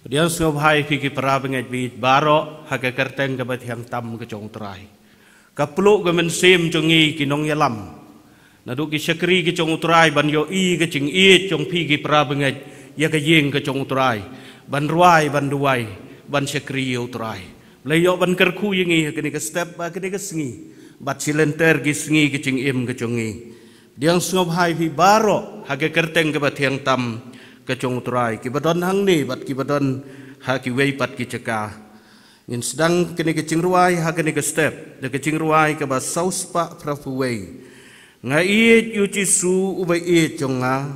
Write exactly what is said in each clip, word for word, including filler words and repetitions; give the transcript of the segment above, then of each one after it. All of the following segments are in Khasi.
Pdiang sngewbha ïa phi ki para bangeit baieit baroh ha ka kyrteng kaba thiang tam ka jong U Trai. Ka pyrshah ka mynsiem jong ngi ki nongïalam, naduh ki shakri ki jong U Trai, ban ïohi ka jingïeit jong phi ki para bangeit ïa ka ïing ka jong U Trai, ban rwai, ban duwai, ban shakri ïa U Trai. Blei ïoh ban kyrkhu ïa ngi ha kane ka step, ha kane ka sngi, bad shilynter ki sngi ka jingim ka jong ngi. Pdiang sngewbha ïa phi baroh ha ka kyrteng kaba thiang tam ka jong U Trai, kiba don hangne bad kiba don ha kiwei pat ki jaka. Ngin sdang kane ka jingrwai ha kane ka step da ka jingrwai kaba saw spah phra phew wei. Nga ïeit ïa U Jisu uba ïeit jong nga,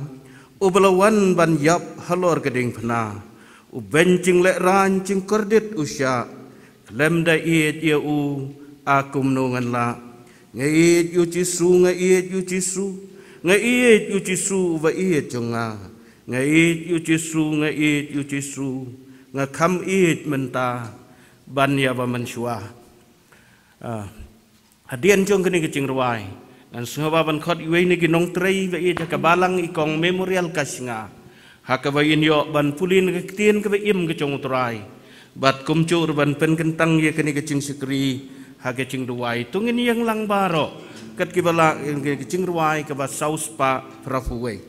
uba la wan ban ïap halor ka diengphna, u beiñ jinglehrain jingkordit u shah, khlem da ïeit ïa u a kumno ngan lah. Nga ïeit ïa U Jisu, nga ïeit ïa U Jisu, nga ïeit ïa U Jisu uba ïeit jong nga. Nga ïeit ïa U Jisu, nga ïeit ïa U Jisu, nga kham ïeit mynta ban ïa ba mynshuwa. Ah, hadien jong kane ka jingrwai, ngan sngewbha ban khot iwei na ki nongtrei baieit ha ka balang, i Kong Memorial Kashnga, ha kaba in ïoh ban pule na ka ktien kaba im ka jong U Trai, bad kumjuh ruh ban pynkyntang ïa kane ka jingshakri ha ka jingduwai. To ngin ïeng lang baroh kat kiba lah ïa kane ka jingrwai kaba saw spah phra phew wei.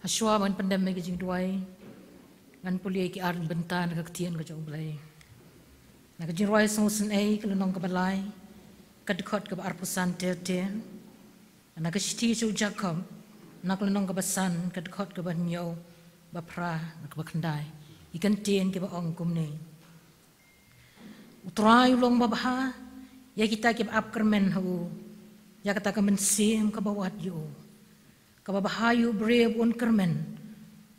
Hashwa ban pyndem ïa ka jingduwai, ngan pule ïa ki ar bynta na ka ktien ka jong U Blei. Na ka Jingrwai Sngewsynei ka lynnong kaba lai, ka dkhot kaba arphew san ter ter. Na ka shithi sha u Jakob, na ka lynnong kaba san, ka dkhot kaba hynñiew, ba phra, na kaba khyndai, ki kyntien kiba ong kumne: U Trai u long babha ïa kita kiba ap kyrmen ha u, ïa kata ka mynsiem kaba wad ïa u. kaba bha ïa u briew ba un kyrmen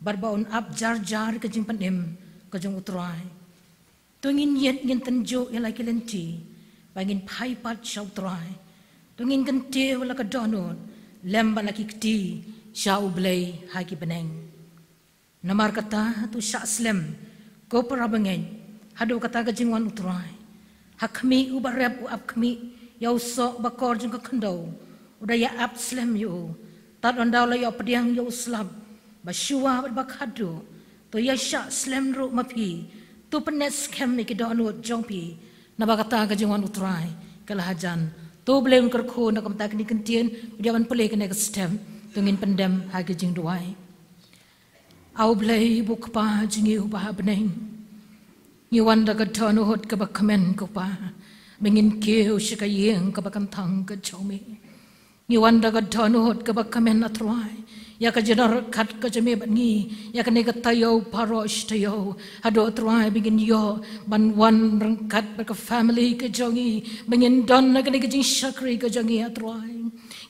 bad ba un ap jar jar ka jingpynim ka jong U Trai. To ngin ïeit, ngin tynjuh ïa la ki lynti ba ngin phai pat sha U Trai. To ngin kyntiew la ka dohnud lem bad la ki kti sha U Blei ha ki bneng. Namar kata to shah slem, ko para bangeit, haduh kata ka jingwan U Trai. Ha khmih, uba rep u ap khmih ïa u soh ba kor jong ka khyndew, u da ïa ap slem ïa u. Tad ynda u la ïoh pdiang ïa u slap ba shuwa bad ba khatduh, to ïa shah slem ruh ma phi. To pyneh skhem ïa ki dohnud jong phi, naba kata ka jingwan U Trai ka la hajan. To U Blei un kyrkhu na ka bynta kane ka ktien, u dei ban pule kane ka step. To ngin pyndem ha ki jingduwai. A U Blei, U Kpa jong ngi uba ha bneng, ngi wan da ka dohnud kaba kmen, ko Pa, ba ngin kiew sha ka ïing kaba kynthang ka jong me. Ngi wan da ka dohnud kaba kmen, A Trai, ïa ka jingdon ryngkat ka jong me bad ngi ïa kane ka taïew baroh shi taïew. Haduh, A Trai, ba ngin ïoh ban wan ryngkat bad ka family ka jong ngi, ba ngin don ha kane ka jingshakri ka jong ngi, A Trai.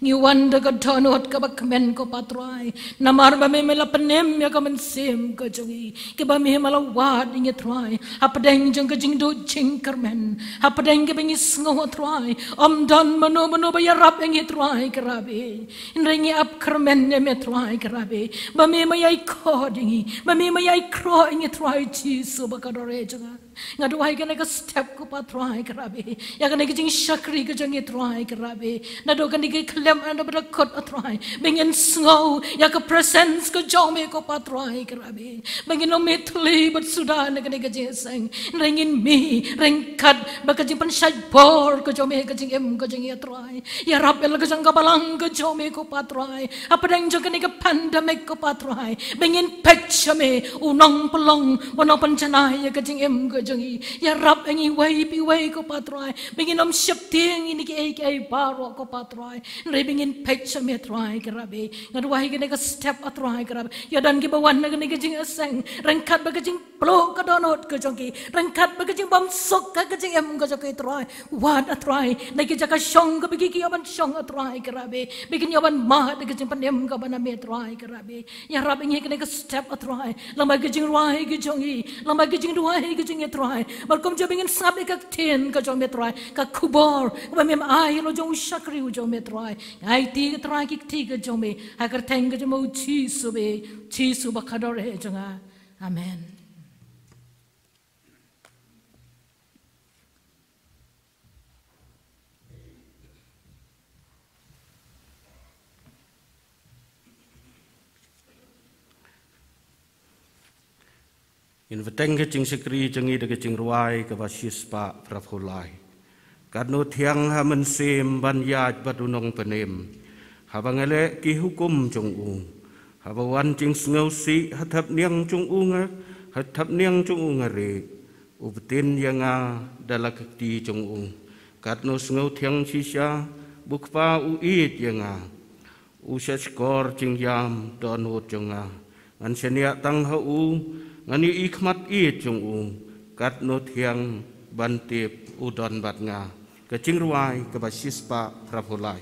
Ngi wan da ka dohnud kaba kmen, ko Pa Trai, namar ba me, me la pynim ïa ka mynsiem ka jong ngi, kaba me, me la wad ïa ngi, Trai, hapdeng jong ka jingduh jingkyrmen, hapdeng kaba ngi sngew, Trai, ym don mano mano ba ïarap ïa ngi, Trai, ka Rabbi. Hynrei ngi ap kyrmen ïa me, Trai, ka Rabbi, ba me, me ïai khot ïa ngi, ba me, me ïai khroh ïa ngi, Trai Jisu bakordor jong nga. Nga duwai kane ka step, ko Pa Trai, ka Rabbi, ïa kane ka jingshakri ka jong ngi, Trai, ka Rabbi. Naduh kane ka khyllipmat, naduh ba la kut, A Trai, ba ngin sngew ïa ka presence ka jong me, ko Pa Trai, ka Rabbi, ba ngin ym mihthli bad suda na kane ka jingïaseng. Hynrei ngin mih ryngkat bad ka jingpynshait bor ka jong me ha ka jingim ka jong ngi, A Trai. Ïarap ïa la ka jong ka balang ka jong me, ko Pa Trai, hapdeng jong kane ka pandemic, ko Pa Trai, ba ngin peit sha me, u nongpynlong, u nongpynjanai ïa ka jingim ka jong ngi. Ïarap ïa ngi iwei pa iwei, ko Pa Trai, ba ngin ym sheptieng ïa kiei kiei baroh, ko Pa Trai, hynrei ba ngin peit sha me, Trai, ka Rabbi. Nga duwai kane ka step, A Trai, ka Rabbi, ïa don kiba wan na kane ka jingïaseng ryngkat bad ka jing pluh ka dohnud ka jong ki, ryngkat bad ka jingbymsuk ha ka jingim ka jong ki, Trai. Wad, A Trai, na ki jaka shong kaba ki, ki ïoh ban shong, A Trai, ka Rabbi, ba kin ïoh ban mad da ka jingpynim kaba na me, Trai, ka Rabbi. Ïarap ïa ngi ha kane ka step, A Trai, lyngba ka jingrwai ka jong ngi, lyngba ka jingduwai ka jong ngi, Trai, bad kumjuh ba ngin sngap ïa ka ktien ka jong me, Trai, ka khubor kaba me, me ai halor jong u shakri u jong me, Trai. Aiti, Trai, ki kti ka jong me ha ka kyrteng ka jong me, U Jisu, U Jisu bakordor jong nga. Amen. Ngin bteng ka jingshakri jong ngi da ka jingrwai kaba shispah phra phew lai. Katno thiang ha mynsiem ban ïaid bad U Nongpynim, haba nga leh ki hukum jong u. Haba wan jingsngewsih ha thapniang jong u nga, ha thapniang jong u nga rieh. U btin ïa nga da la ka kti jong u. Katno sngewthiang shisha, U Kpa u ïeit ïa nga. U shahshkor jingïam dohnud jong nga. Ngan shaniah tang ha u, ngan ïohi khmat ïeit jong u. Katno thiang ban tip u don bad nga. Ka jingrwai kaba shispah phra phew lai.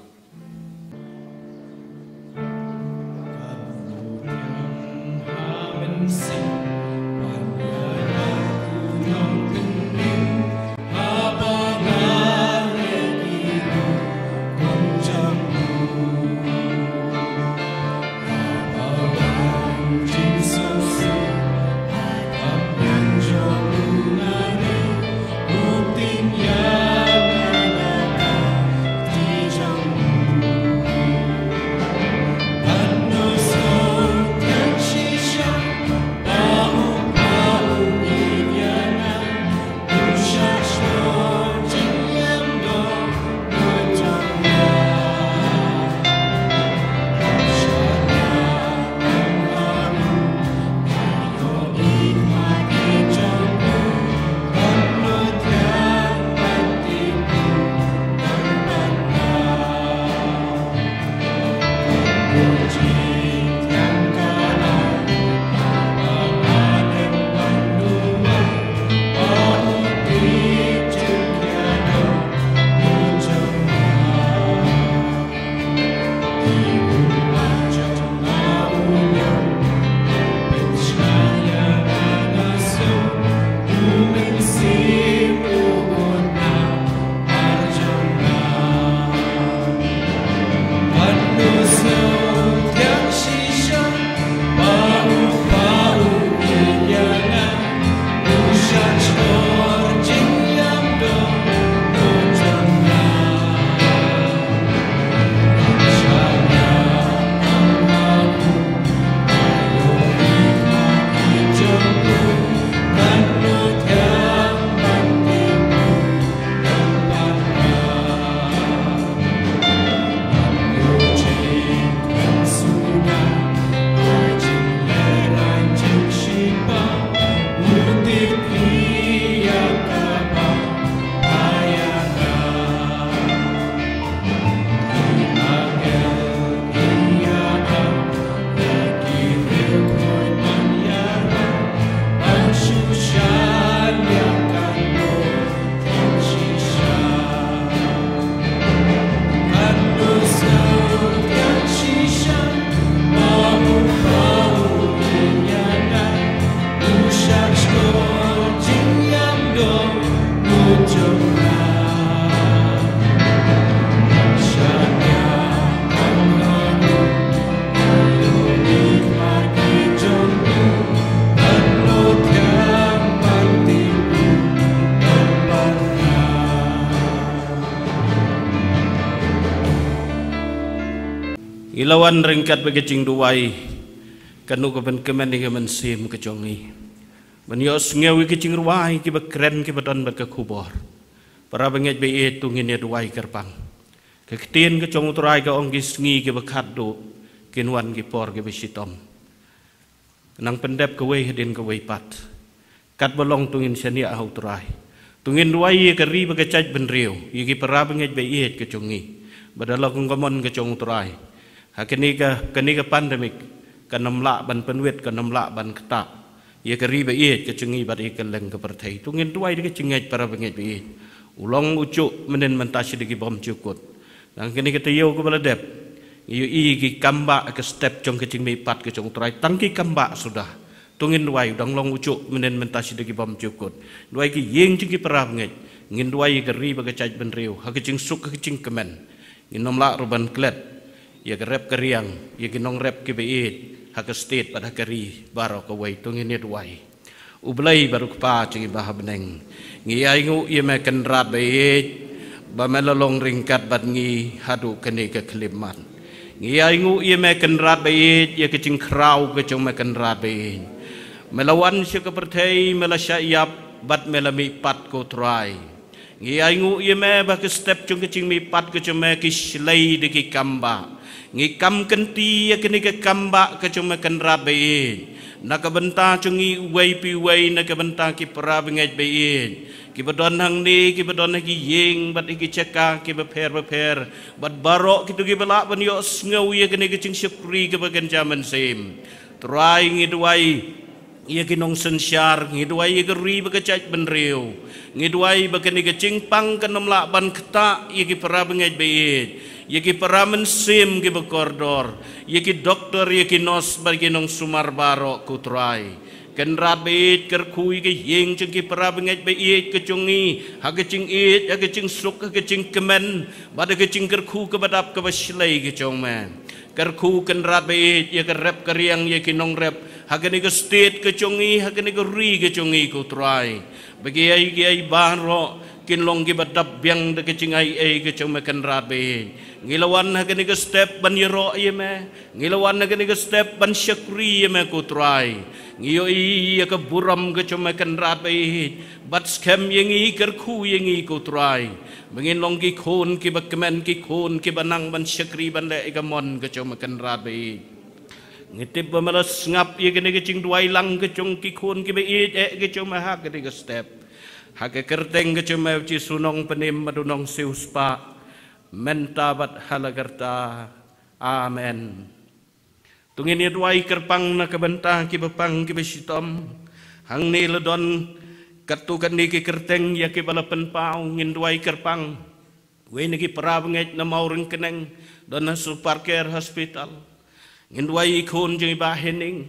Lawan ryngkat bad ka jingduwai, kano ka ban kmen ïa ka mynsiem ka jong ngi ban ïohsngew ïa ka jingrwai kiba kren kiba don bad ka khubor. Para bangeit ba ïeit, to ngin ïa duwai kyrpang. Ka ktien ka jong U Trai ka ong, ki sngi kiba khatduh kin wan ki por kiba shitom. Nang pyndep kawei hadien kawei pat. Katba long to ngin shaniah ha U Trai. To ngin duwai ïa ka ri bad ka jaitbynriew, ïa ki para bangeit ba ïeit ka jong ngi, ba da la kum ka mon ka jong U Trai, ha kane ka, kane ka pandemic kan ym lah ban pynwit, kan ym lah ban ktah ïa ka ri ba ïeit ka jong ngi bad ïa ka kylleng ka pyrthei. To ngin duwai da ka jingngeit, para bangeit ba ïeit. U long u juh mynhynnin mynta shi da ki bymjukut. Nang kane ka taïew kaba la dep, ngi ïohi ki kambah ha ka step jong ka jingmihpat ka jong U Trai, tang ki kambah suda. To ngin duwai, u dang long u juh mynhynnin mynta shi da ki bymjukut. Duwai ki ïing jong ki para bangeit. Ngin duwai ïa ka ri bad ka jaitbynriew, ha ka jingsuk ha ka jingkmen. Ngin ym lah ruh ban klet ïa ka rep ka riang, ïa ki nongrep kiba ïeit ha ka state bad ha ka ri baroh kawei. To ngin ïa duwai. U Blei bad U Kpa jong ngi ba ha bneng, ngi ainguh ïa me Kynrad ba ïeit, ba me la long ryngkat bad ngi haduh kane ka khyllipmat. Ngi ainguh ïa me Kynrad ba ïeit, ïa ka jingkhraw ka jong me Kynrad ba ïeit. Me la wan sha ka pyrthei, me la shah ïap bad me la mihpat, ko Trai. Ngi ainguh ïa me ba ha ka step jong ka jingmihpat ka jong me ki shlei da ki kambah. Ngi kam kynti ïa kane ka kambah ka jong me Kynrad ba ïeit, na ka bynta jong ngi uwei pa uwei, na ka bynta ki para bangeit ba ïeit kiba don hangne, kiba don ha ki ïing bad ha ki jaka kiba pher bapher, bad baroh kito kiba lah ban ïohsngew ïa kane ka jingshakri kaba kynja mynsiem. Trai, ngi duwai ïa ki nongsynshar, ngi duwai ïa ka ri bad ka jaitbynriew. Ngi duwai ba kane ka jingpang kan ym lah ban ktah ïa ki para bangeit ba ïeit, ïa ki para mynsiem kiba kordor, ïa ki doktor, ïa ki nurse bad ki nongsumar baroh, ko Trai. Kynrad ba ïeit, kyrkhu ïa ka ïing jong ki para bangeit ba ïeit ka jong ngi, ha ka jingïeit, ha ka jingsuk, ha ka jingkmen, bad ha ka jingkyrkhu kaba dap kaba shlei ka jong me. Kyrkhu, Kynrad ba ïeit, ïa ka rep ka riang, ïa ki nongrep ha kane ka state ka jong ngi, ha kane ka ri ka jong ngi, ko Trai. Ba kiei kiei baroh kin long kiba dap biang da ka jingaiei ka jong me Kynrad ba ïeit. Ngi la wan ha kane ka step ban ïaroh ïa me. Ngi la wan ha kane ka step ban shakri ïa me, ko Trai. Ngi ïohi ïa ka burom ka jong me Kynrad ba ïeit. Bat skhem ïa ngi, kyrkhu ïa ngi, ko Trai, ba ngin long ki khun kiba kmen, ki khun kiba nang ban shakri ban leh ïa ka mon ka jong me Kynrad ba ïeit. Ngi tip ba me la sngap ïa kane ka jingduwai lang ka jong ki khun kiba ïeit eh ka jong me ha kane ka step. Ha ka kyrteng ka jong me U Jisu Nongpynim bad U Nongsiewspah, mynta bad ha la karta. Amen. To ngin ïa duwai kyrpang na ka bynta kiba pang kiba shitom. Hangne la don katto katne ki kyrteng ïa kiba la pynpaw. Ngin duwai kyrpang. Wei na ki para bangeit na Mawryngkneng, don ha Super Care Hospital. Ngin duwai ïa i khun jong i Bah Henning.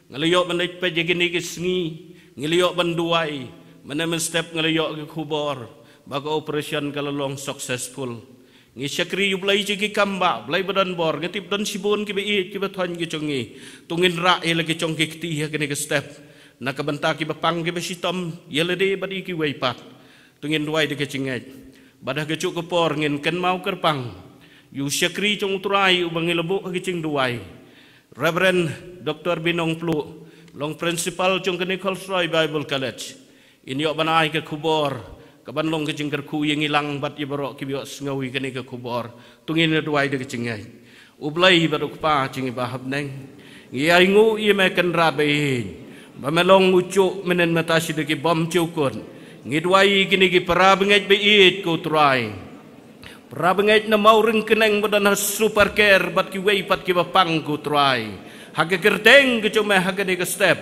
Nga la ïoh ban leit peit ïa kine ki sngi. Ngi la ïoh ban duwai. Mynne mynstep nga la ïoh ka khubor ba ka operation ka la long successful. Ngi shakri ïa U Blei jong ki kambah, Blei ba don bor. Nga tip don shibun kiba ïeit kiba thoiñ ki jong ngi. To ngin rah ïa la ki jong ki kti ha kane ka step. Na ka bynta kiba pang kiba shitom, ïa lade bad ïa kiwei pat. To ngin duwai da ka jingngeit. Bad ha kajuh ka por ngin kynmaw kyrpang ïa u shakri jong U Trai uba ngi la buh ha ka jingduwai, Reverend Doctor Binong Pluh, long principal jong kane Kholsroi Bible College. Ngin ïoh ban ai ka khubor kaban long ka jingkyrkhu ïa ngi lang bad ïa baroh kiba ïohsngew ïa kane ka khubor. To ngin ïa duwai da ka jingngeit. U Blei bad U Kpa jong ngi ba ha bneng, ngi ainguh ïa me Kynrad ba ïeit, ba me long u juh mynhynnin mynta shi da ki bymjukut. Ngi duwai ïa kine ki para bangeit ba ïeit, ko Trai. Para bangeit na Mawryngkneng ba don ha Super Care bad kiwei pat kiba pang, ko Trai. Ha ka kyrteng ka jong me ha kane ka step,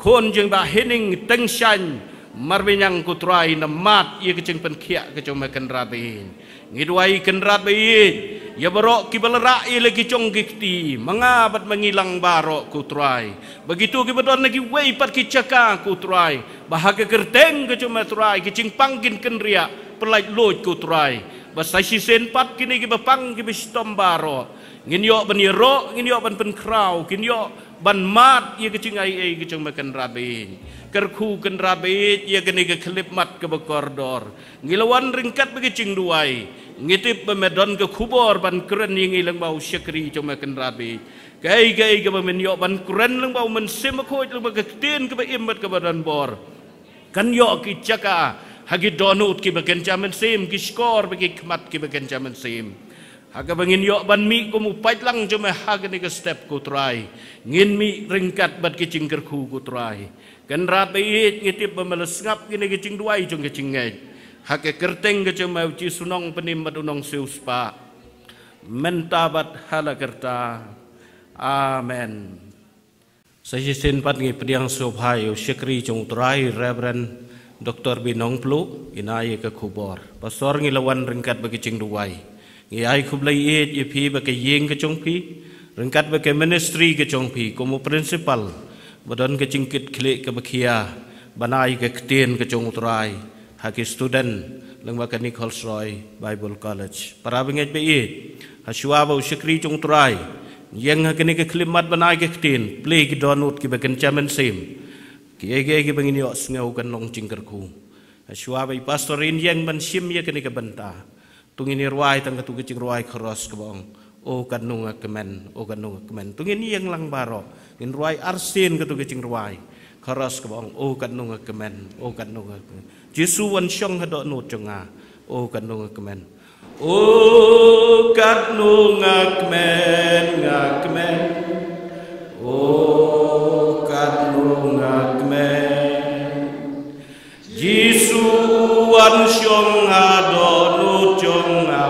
khun jong i Bah Henning Tyngshaiñ Marbaniang, ko Trai, na mad ïa ka jingpynkhiah ka jong me Kynrad ba ïeit. Ngi duwai Kynrad ba ïeit ïa baroh kiba la rah ïa la ki jong ki kti, ma nga bad ma ngi lang baroh, ko Trai. Ba kito kiba don na kiwei pat ki jaka, ko Trai, ba ha ka kyrteng ka jong me Trai, ki jingpang kin kynriah pyllait luid, ko Trai. Ba sa shisien pat kine kiba pang kiba shitom baroh ngin ïoh ban ïaroh, ngin ïoh ban pynkhraw, kin ïoh ban mad ïa ka jingaiei ka jong me Kynrad ba ïeit. Kyrkhu Kynrad ba ïeit ïa kane ka khyllipmat kaba kordor. Ngi la wan ryngkat bad ka jingduwai. Ngi tip ba me don ka khubor ban kren ïa ngi lyngba u shakri jong me Kynrad baieit. Kaei kaei kaba men ïoh ban kren lyngba u Mynsiem Bakhuid, lyngba ka ktien kaba im bad kaba don bor, kan ïoh ki jaka ha ki dohnud kiba kynja mynsiem, ki shkor bad ki khmat kiba kynja mynsiem. Ha kaba ngin ïoh ban mih kum u paidlang jong me ha kane ka step, ko Trai, ngin mih ryngkat bad ki jingkyrkhu, ko Trai. Kynrad baieit, ngi tip ba me la sngap kine ki jingduwai jong ki jingngeit ha ka kyrteng ka jong me, u Jisu Nongpynim bad u Nongsiewspah, mynta bad ha la karta. Amen. Sa shisien pat ngi pdiang sngewbha ïa u shakri jong u Trai, Reverend Doctor B. Nongpluh, yn ai ïa ka khubor. Pastor, ngi la wan ryngkat bad ki jingduwai. Ngi ai khublei ïeit ïa phi bad ka ïing ka jong phi, ryngkat bad ka ministry ka jong phi kum u principal, ba don ka jingkitkhlieh kaba khia ban ai ka ktien ka jong u Trai ha ki student lyngba ka Nichols Roy Bible College. Para bangeit baieit, hashwa ba u shakri jong u Trai yn ïeng ha kane ka khyllipmat ban ai ka ktien, plie ki dohnud kiba kynja mynsiem, kiei kiei kiba ngin ïohsngew kan long jingkyrkhu. Hashwa ba i pastor yn ïeng ban shim ïa kane ka bynta, to ngin ïa rwai tang katto ka jingrwai chorus kaba ong, O katno nga kmen, o katno nga kmen. To ngin ïeng lang baroh, ngin rwai arsien katto ka jingrwai chorus kaba ong, O katno nga kmen, o katno nga kmen. Jisu wan shong ha dohnud jong nga, o katno nga kmen. O katno nga kmen, nga kmen. O katno nga kmen. Jisu wan shong ha dohnud jong nga.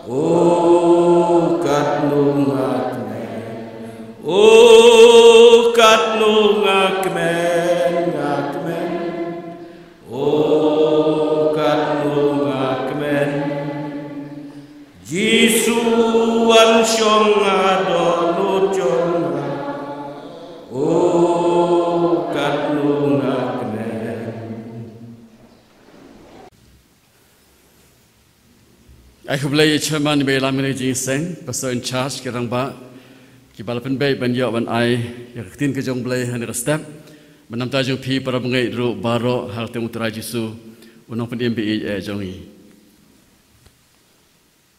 O katno nga kmen. O katno nga kmen, nga kmen. O katno nga kmen. Jisu wan shong ha dohnud jong nga. O katno nga kmen. Ai khublei ïa i chairman ba ïalam ïa kane ka jingïaseng, pastor in charge, ki rangbah, kiba la pynbeit ban ïoh ban ai ïa ka ktien ka jong u Blei ha kane ka step. Bad namar jong phi para bangeit ruh baroh, ha ka kyrteng u Trai Jisu, u Nongpynim baieit jong ngi.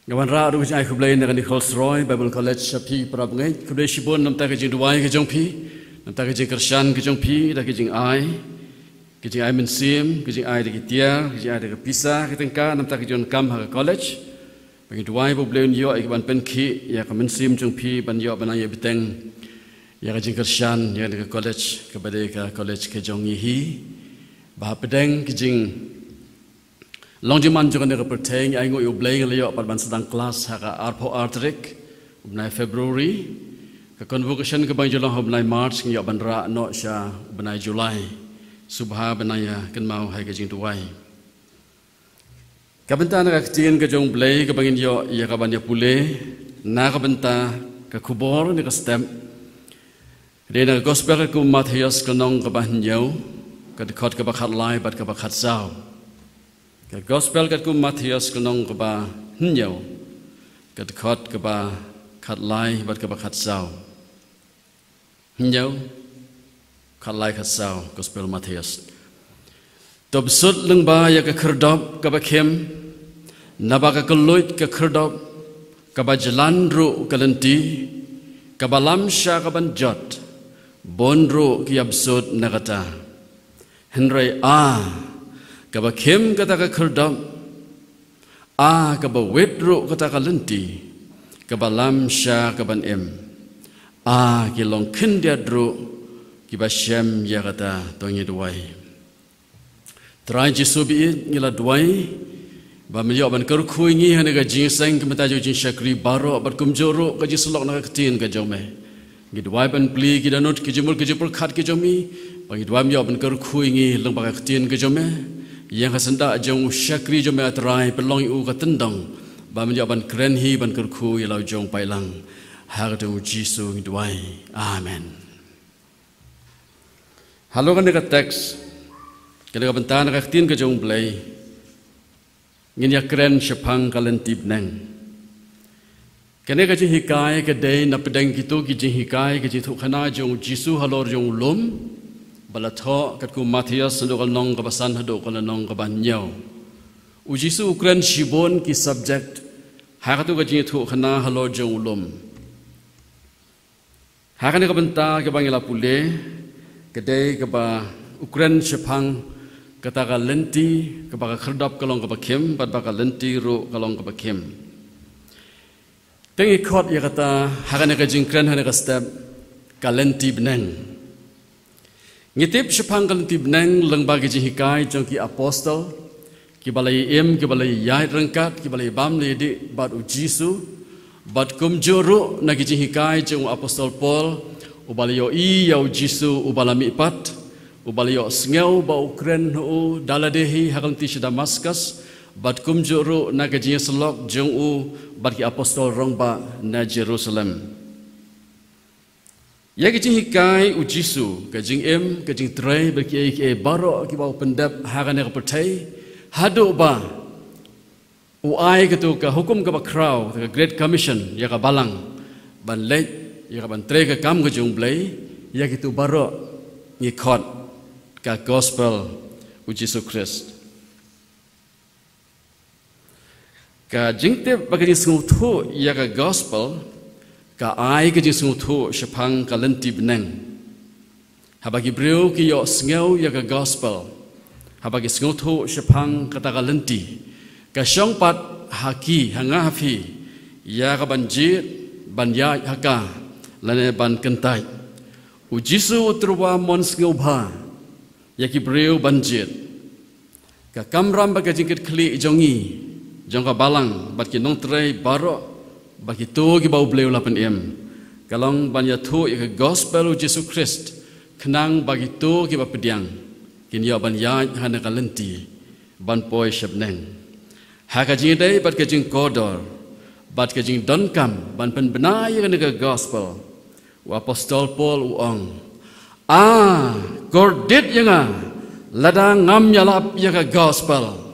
Nga wanrah ruh ka jingai khublei na ka Nichols Roy Bible College sha phi para bangeit. Khublei shibun namar ka jingduwai ka jong phi, namar ka jingkyrshan ka jong phi, da ka jingai, ka jingai mynsiem, ka jingai da ki tiar, ka jingai da ka pisa, ka tyngka, namar ka jingdonkam ha ka college. Ba ngi duwai ba u Blei un ïoh ïa ka ban pynkhih ïa ka mynsiem jong phi ban ïoh ban ai ïa bteng ïa ka jingkyrshan ïa ka college, kaba dei ka college ka jong ngi hi. Ba hapdeng ka jing long jingman jong kane ka pyrthei, ngi ainguh ïa u Blei, ngi la ïoh pat ban sdang klas ha ka arphew ar tarik u bnai February. Ka convocation kaba ngi ju long ha u bnai March, ngi ïoh ban rah noh sha u bnai July. Sngewbha ban nang ïa kynmaw ha ka jingduwai. Ka bynta na ka ktien ka jong u Blei kaba ngin ïoh ïa ka ban ïa pule na ka bynta ka khubor ne ka step, dei na ka Gospel katkum u Mathaios ka lynnong kaba hynñiew, ka dkhot kaba khatlai bad kaba khatsaw. Ka Gospel katkum u Mathaios ka lynnong kaba hynñiew, ka dkhot kaba khatlai bad kaba khatsaw. Hynñiew, khatlai, khatsaw, Gospel Mathaios. To bsut lyngba ïa ka khyrdop kaba khim, naba ka kylluid ka khyrdop, kaba jlan ruh ka lynti, kaba lam sha ka ban jot, bun ruh ki ïa bsut na kata. Hynrei a kaba khim kata ka khyrdop, a kaba wit ruh kata ka lynti, kaba lam sha ka ban im, a ki long khyndiat ruh kiba shem ïa kata. To ngin duwai. Trai Jisu baieit, ngi la duwai ba men ïoh ban kyrkhu ïa ngi ha kane ka jingïaseng, ka bynta jong ka jingshakri baroh, bad kumjuh ruh ka jingsyllok na ka ktien ka jong me. Ngi duwai ban plie ki dohnud, ki jingmut, ki jingpyrkhat ki jong me. Ba ngi duwai men ïoh ban kyrkhu ïa ngi lyngba ka ktien ka jong me. Ïa ka syndah jong u shakri jong me, A Trai, pynlong ïa u ka tyndong ba men ïoh ban kren hi, ban kyrkhu ïa la u jong u paidlang. Ha ka kyrteng u Jisu ngi duwai. Amen. Halor kane ka text, kane ka bynta na ka ktien ka jong u Blei, ngin ïa kren shaphang ka lynti bneng. Kane ka jinghikai ka dei na pdeng kito ki jinghikai, ka jingthoh khana jong u Jisu halor jong u lum ba la thoh katkum u Mathaios, naduh ka lynnong kaba san haduh ka lynnong kaba hynñiew. U Jisu u kren shibun ki subject ha katu ka jingïathuhkhana halor jong u lum. Ha kane ka bynta kaba ngi la pule, ka dei kaba u kren shaphang kata ka lynti kaba ka khyrdop ka long kaba khim, bad ba ka lynti ruh ka long kaba khim. Te ngi khot ïa kata ha kane ka jingkren ha kane ka step, ka lynti bneng. Ngi tip shaphang ka lynti bneng lyngba ki jinghikai jong ki apostol, kiba la ïa im, kiba la ïa ïaid ryngkat, kiba la ïa bam la ïa dih bad u Jisu, bad kumjuh ruh na ki jinghikai jong u apostol Paul, uba la ïohi ïa u Jisu uba la mihpat, uba la ïohsngew ba u kren ha u da lade hi ha ka lynti sha Damaskus, bad kumjuh ruh na ka jingïasyllok jong u bad ki apostol rangbah na Jerusalem. Ïa ki jinghikai u Jisu, ka jingim, ka jingtrei, bad kiei kiei baroh kiba u pyndep ha kane ka pyrthei, haduh ba u ai katu ka hukum kaba khraw, ka Great Commission, ïa ka balang ban leit, ïa ka ban trei ka kam ka jong u Blei, ïa kitu baroh ngi khot ka gospel u Jisu Khrist. Ka jingtip bad ka jingsngewthuh ïa ka gospel ka ai ka jingsngewthuh shaphang ka lynti bneng. Haba ki briew ki ïohsngew ïa ka gospel, haba ki sngewthuh shaphang kata ka lynti, ka shong pat ha ki, ha nga ha phi, ïa ka ban jied, ban ïaid ha ka, lane ban kyntait. U Jisu u tyrwa mon sngewbha ïa ki briew ban jied. Ka kamram bad ka jingkitkhlieh jong ngi, jong ka balang, bad ki nongtrei baroh, bad kito kiba u Blei u la pynim, ka long ban ïathuh ïa ka gospel u Jisu Khrist, khnang ba kito kiba pdiang kin ïoh ban ïaid ha kane ka lynti ban poi sha bneng. Ha ka jingïadei bad ka jingkordor bad ka jingdonkam ban pynbna ïa kane ka gospel, u apostol Paul u ong, "A kordit ïa nga lada ngam ïalap ïa ka gospel."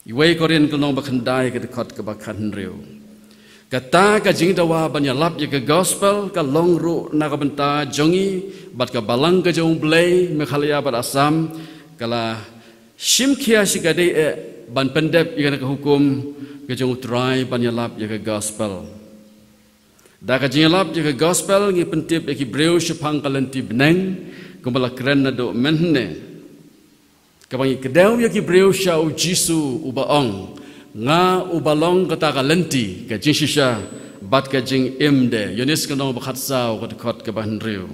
Iwei Korinth ka lynnong ba khyndai, ka dkhot kaba khathynriew. Kata ka jingdawa ban ïalap ïa ka gospel ka long ruh na ka bynta jong ngi bad ka balang ka jong u Blei, Meghalaya bad Assam, ka la shim khia shi ka dei eh ban pyndep ïa kane ka hukum ka jong u Trai ban ïalap ïa ka gospel. Da ka jingïalap ïa ka gospel ngi pyntip ïa ki briew shaphang ka lynti bneng, kumba la kren naduh mynhynne. Kaba ngi kdew ïa ki briew sha u Jisu uba ong, "Nga uba long kata ka lynti, ka jingshisha bad ka jingim de." Ïoannis ka lynnong ba khatsaw, ka dkhot kaba hynriew.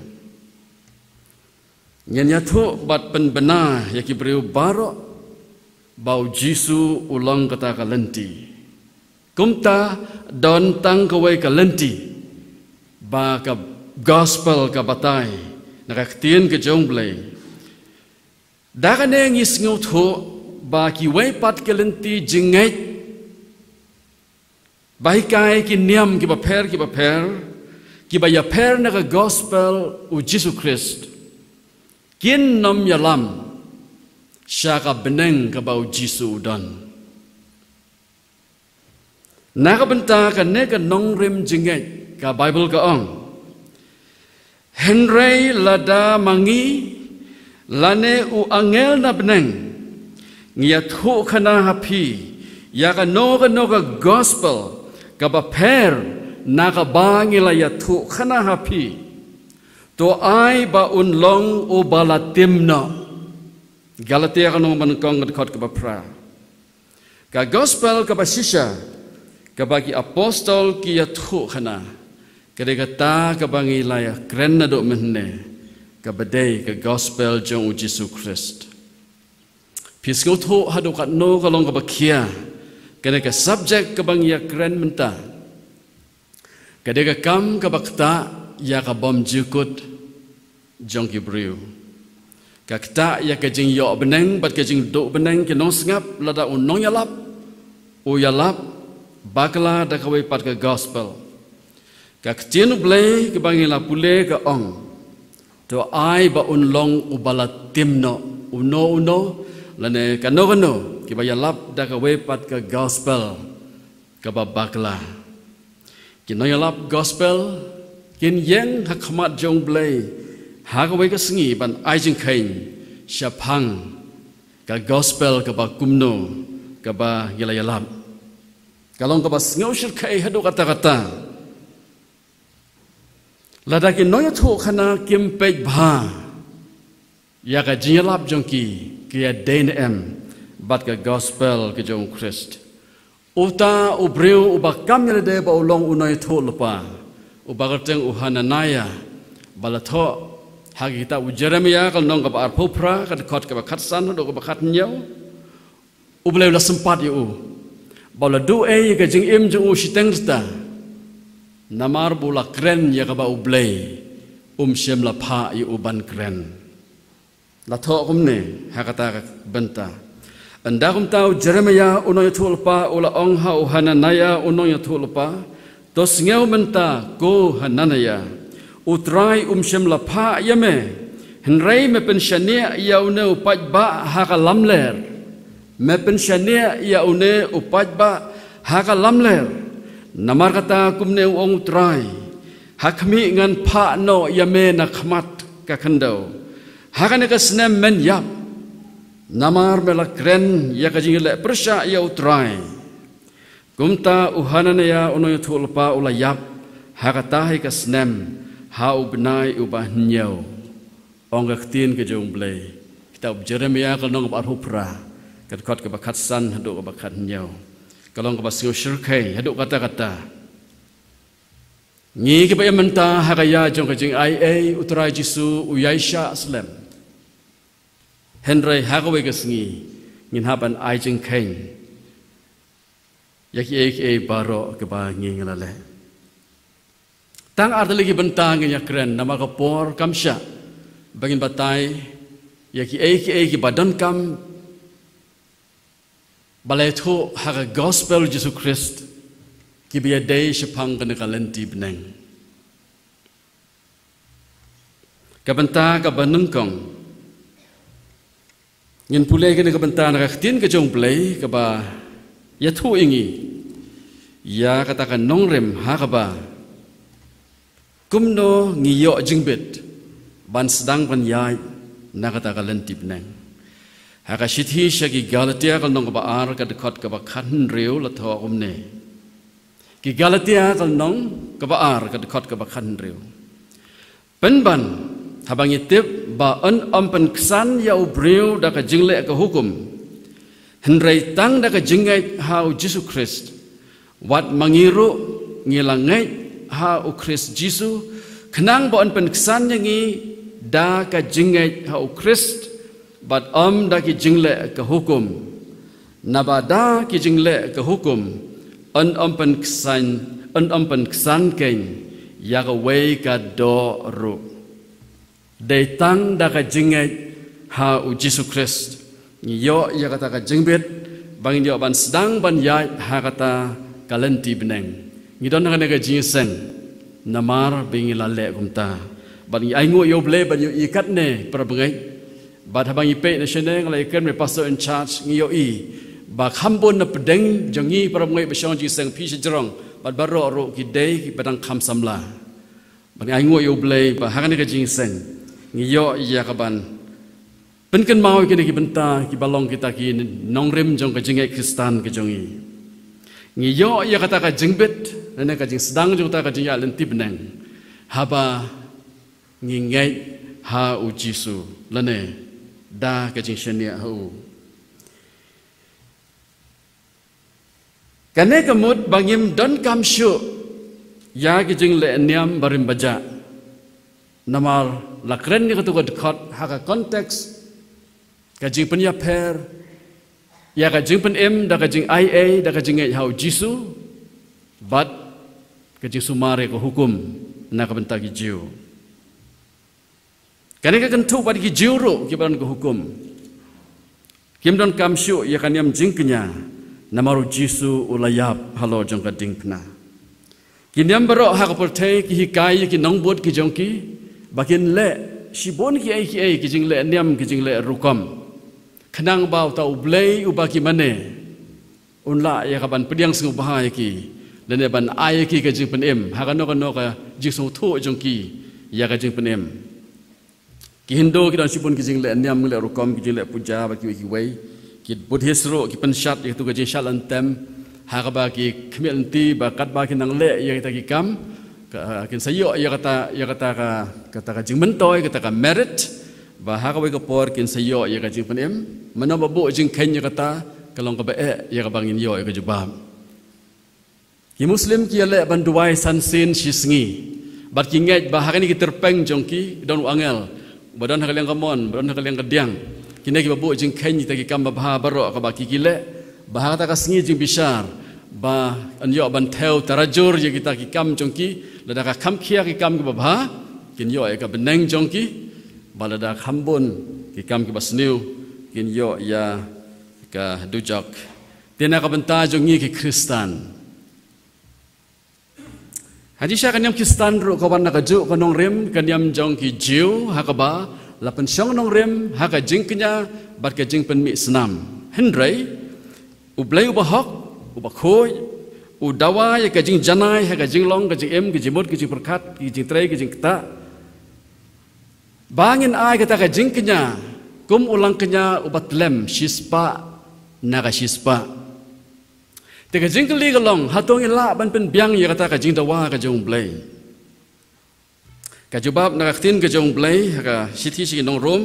Ngin ïathuh bad pynbna ïa ki briew baroh ba u Jisu u long kata ka lynti. Kumta don tang kawei ka lynti, ba ka gospel ka batai na ka ktien ka jong u Blei. Da kane ngi sngewthuh ba kiwei pat ki lynti jingngeit, ba hikai ki niam kiba pher kiba pher, kiba ïapher na ka gospel u Jisu Khrist, kin nym ïalam sha ka bneng kaba u Jisu u don. Na ka bynta kane ka nongrim jingngeit, ka Baibl ka ong, "Hynrei lada ma ngi lane u angel na bneng ngi ïathuhkhana ha phi ïa kano kano ka gospel kaba pher na kaba ngi la ïathuhkhana ha phi, to ai ba un long uba la tim noh." Galatia ka lynnong ba nyngkong, ka dkhot kaba phra. Ka gospel kaba shisha kaba ki apostol ki ïathuhkhana, ka dei kata kaba ngi la ïakren naduh mynhynne, kaba dei ka gospel jong u Jisu Khrist. Phi sngewthuh haduh katno ka long kaba khia kane ka subject kaba ngi ïakren mynta. Ka dei ka kam kaba ktah ïa ka bymjukut jong ki briew. Ka ktah ïa ka jingïoh bneng bad ka jingduh bneng ki nongsngap lada u nongïalap u ïalap bakla da kawei pat ka gospel. Ka ktien u Blei kaba ngi la pule ka ong, "To ai ba un long uba la tim noh." Uno uno lane kano kano kiba ïalap da kawei pat ka gospel kaba bakla. Ki nongïalap gospel kin ïeng ha khmat jong u Blei ha kawei ka sngi ban ai jingkheiñ shaphang ka gospel kaba kumno kaba ngi la ïalap. Ka long kaba sngew shyrkhei haduh katta katta. Lada ki nongïathuhkhana kim peit bha ïa ka jingïalap jong ki, ki ïadei ne em bad ka gospel ka jong u Khrist. Uta u briew uba kam ïalade ba u long u nongïathuhlypa, uba kyrteng u Hananiah, ba la thoh ha ka kitab u Jeremiah ka lynnong kaba arphew phra, ka dkhot kaba khatsan haduh kaba khathynñiew. U Blei u la sympat ïa u ba u la duh ei ïa ka jingim jong u shiteng rta, namar ba u la kren ïa kaba U Blei um shym la phah ïa u ban kren. La thoh kumne ha kata ka bynta: Ynda kumta u Jeremiah u nongïathuhlypa u la ong ha u Hananiah u nongïathuhlypa, to sngew mynta, ko Hananiah, U Trai um shym la phah ïa me, hynrei me pynshaniah ïa une u paidbah ha ka lamler. Me pynshaniah ïa une u paidbah ha ka lamler. Namar kata kumne u ong U Trai: Ha khmih, ngan phah noh ïa me na khmat ka khyndew, ha kane ka snem men ïap, namar me la kren ïa ka jingleh pyrshah ïa U Trai. Kumta u Hananiah u nongïathuhlypa u la ïap ha kata hi ka snem, ha u bnai uba hynñiew. Ong ka ktien ka jong U Blei, kitab Jeremiah ka lynnong kaba arphew phra, ka dkhot kaba khatsan haduh kaba khathynñiew. Ka long kaba sngew shyrkhei haduh katta katta. Ngi kiba im mynta ha ka ïa jong ka jingaiei, U Trai Jisu u ïaishah slem. Hynrei ha kawei ka sngi ngin hap ban ai jingkheiñ ïa kiei kiei baroh kiba ngi ngi la leh. Tang ar tylli ki bynta ngin ïa kren namar ka por kam shah ba ngin batai ïa kiei kiei kiba donkam ba la ïathuh ha ka gospel Jisu Khrist, kiba ïadei shaphang kane ka lynti bneng. Ka bynta kaba nyngkong, ngin pule kane ka bynta na ka ktien ka jong U Blei kaba ïathuh ïa ngi ïa kata ka nongrim ha kaba kumno ngi ïoh jingbit ban sdang ban ïaid na kata ka lynti bneng. Ha ka shithi sha ki Galatia ka lynnong kaba ar, ka dkhot kaba khathynriew, la thoh kumne. Ki Galatia ka lynnong kaba ar, ka dkhot kaba khathynriew. Pynban, haba ngi tip ba yn ym pynksan ïa u briew da ka jingleh ka hukum, hynrei tang da ka jingngeit ha u Jisu Khrist, wat ma ngi ruh ngi la ngeit ha u Khrist Jisu, khnang ba yn pynksan ïa ngi da ka jingngeit ha u Khrist, bad ym da ki jingleh ka hukum. Naba da ki jingleh ka hukum yn ym pynksan, yn ym pynksan keiñ ïa kawei ka doh ruh. Dei tang da ka jingngeit ha u Jisu Khrist ngi ïoh ïa kata ka jingbit ba ngin ïoh ban sdang ban ïaid ha kata ka lynti bneng. Ngi don ha kane ka jingïaseng namar ba ngi la leh kumta. Bad ngi ainguh ïa u Blei ban ïohi katne, para bangeit. Bad haba ngi peit na shane, nga la ïakren bad pastor in charge, ngi ïohi ba kham bun na pdeng jong ngi para bangeit ba shong jingïaseng, phi shajrong bad baroh ruh ki dei kiba dang kham samla. Bad ngi ainguh ïa u Blei ba ha kane ka jingïaseng ngi ïoh ïa kaban pynkynmaw ïa kine ki bynta kiba long kita ki nongrim jong ka jingngeit Khristan ka jong ngi. Ngi ïoh ïa kata ka jingbit lane ka jingsdang jong kata ka jingïaid lynti bneng haba ngi ngeit ha u Jisu lane da ka jingshaniah ha u. Kane ka mut ba ngim donkam shuh ïa ki jingleh niam barim bajah. Namar la kren ïa katu ka dkhot ha ka context ka jingpynïapher ïa ka jingpynim da ka jingaiei da ka jingngeit ha u Jisu bad ka jingsumar ïa ka hukum na ka bynta ki Jiw. Kane ka kynthup bad ki Jiw ruh kiba don ka hukum. Kim donkam shuh ïa ka niam jingkñia namar u Jisu u la ïap halor jong ka diengphna. Ki niam baroh ha ka pyrthei ki hikai ïa ki nongbud ki jong ki ba kin leh shibun kiei kiei, ki jingleh niam, ki jingleh rukom, khnang ba uta u Blei uba ki mane un lah ïa kaban pdiang sngewbha ïa ki lane ban ai ïa ki ka jingpynim ha kano kano ka jingsngewthuh jong ki ïa ka jingpynim. Ki Hindu ki don shibun ki jingleh niam, leh rukom, ki jingleh puja bad kiwei kiwei. Ki Buddhist ruh ki pynshad ïa katu ka jingshad lynti, ha kaba ki khmih lynti ba katba kin nang leh ïa kita ki kam, ka, kin sa ïoh ïa kata, ïa kata ka, kata ka jingmyntoi, kata ka merit, ba ha kawei ka por kin sa ïoh ïa ka jingpynim. Mano ba buh jingkheiñ ïa kata, ka long kaba eh ïa kaba ngin ïoh ïa ka jubab. Ki Muslim ki ïaleh ban duwai san sien shi sngi. Bad ki ngeit ba ha kine ki tyrpeng jong ki don u angel, ba don ha ka liang kamon, ba don ha ka liang kadiang. Kine kiba buh jingkheiñ ïa kita ki kam babha baroh kaba ki ki leh, ba ha kata ka sngi jingbishar, ba yn ïoh ban thew tarajur ïa kita ki kam jong ki, lada ka kham khia ki kam kiba bha, kin ïoh ïa ka bneng jong ki, ba lada kham bun ki kam kiba sniew, kin ïoh ïa ka dujok. Te na ka bynta jong ngi ki Khristan, ha jingshisha ka niam Khristan ruh ka wan na kajuh ka nongrim, ka niam jong ki Jiw, ha kaba la pynshong nongrim ha ka jingkñia bad ka jingpynmih snam. Hynrei U Blei uba hok, uba khuid, u dawa ïa ka jingjanai ha ka jinglong, ka jingim, ka jingmut, ka jingpyrkhat, ka jingtrei, ka jingktah. Ba ngin ai kata ka jingkñia kum u langkñia uba tlem shispah na ka shispah. Te ka jingkylli ka long, hato ngi lah ban pynbiang ïa kata ka jingdawa ka jong U Blei? Ka jubab na ka ktien ka jong U Blei ha ka shithi sha ki nong Rom,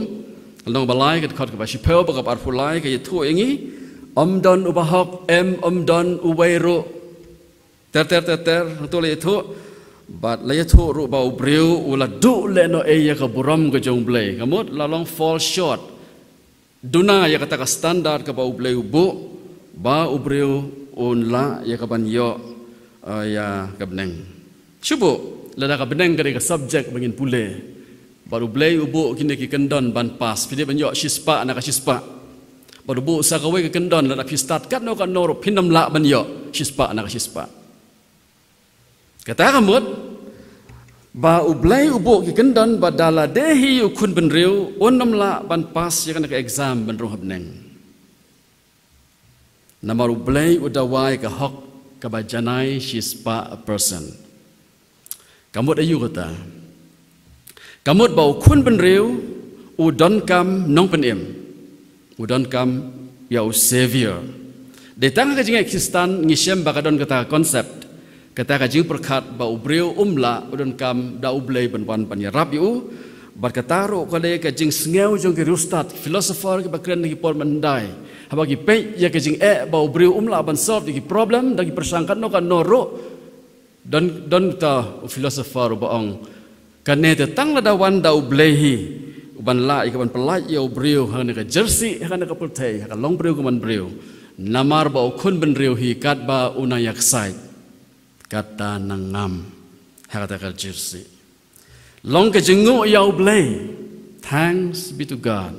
lynnong ba lai, ka dkhot kaba shiphew bad kaba arphew lai, ka ïathuh ïa ngi, ym don uba hok, em, ym don uwei ruh. Ter ter ter ter, hangto la ïathuh. Bad la ïathuh ruh ba u briew u la duh lehnoh ei ïa ka burom ka jong U Blei. Ka mut la long fall short. Duna ïa kata ka standard kaba U Blei u buh, ba u briew un lah ïa ka ban ïoh, eh, ïa ka bneng. Shu buh, lada ka bneng ka dei ka subject ba ngin pule. Bad U Blei u buh kine ki kyndon ban pass, phi dei ban ïoh shispah na ka shispah. Bad u buh sa kawei ka kyndon, lada phi stad katno katno ruh phin ym lah ban ïoh shispah na ka shispah. Kata ka mut ba U Blei u buh ki kyndon ba da lade hi u khun bynriew un ym lah ban pass ïa kane ka exam ban rung ha bneng. Namar U Blei u dawa ïa ka hok kaba janai shispah percent. Ka mut aïu kata? Ka mut ba u khun bynriew u donkam nongpynim. U donkam ïa u Savior. Dei tang ha ka jingngeit Khristan ngi shem ba ka don kata ka concept, kata ka jingpyrkhat ba u briew um lah, u donkam da U Blei ban wan ban ïarap ïa u. Bad kata ruh ka dei ka jingsngew jong ki riewstad, philosopher kiba kren ha ki por mynhyndai. Haba ki peit ïa ka jingeh ba u briew um lah ban solve ïa ki problem, da ki pyrshang katno katno ruh. Don, don uta u philosopher uba ong, kane te tang lada wan da U Blei hi, u ban lah ïa ka ban pyllait ïa u briew ha kane ka jersey, ha kane ka pyrthei, ha ka longbriew ka manbriew. Namar ba u khun bynriew hi katba u nang ïaksaid, kata nang ngam ha kata ka jersey. Long ka jingnguh ïa U Blei. Thanks be to God.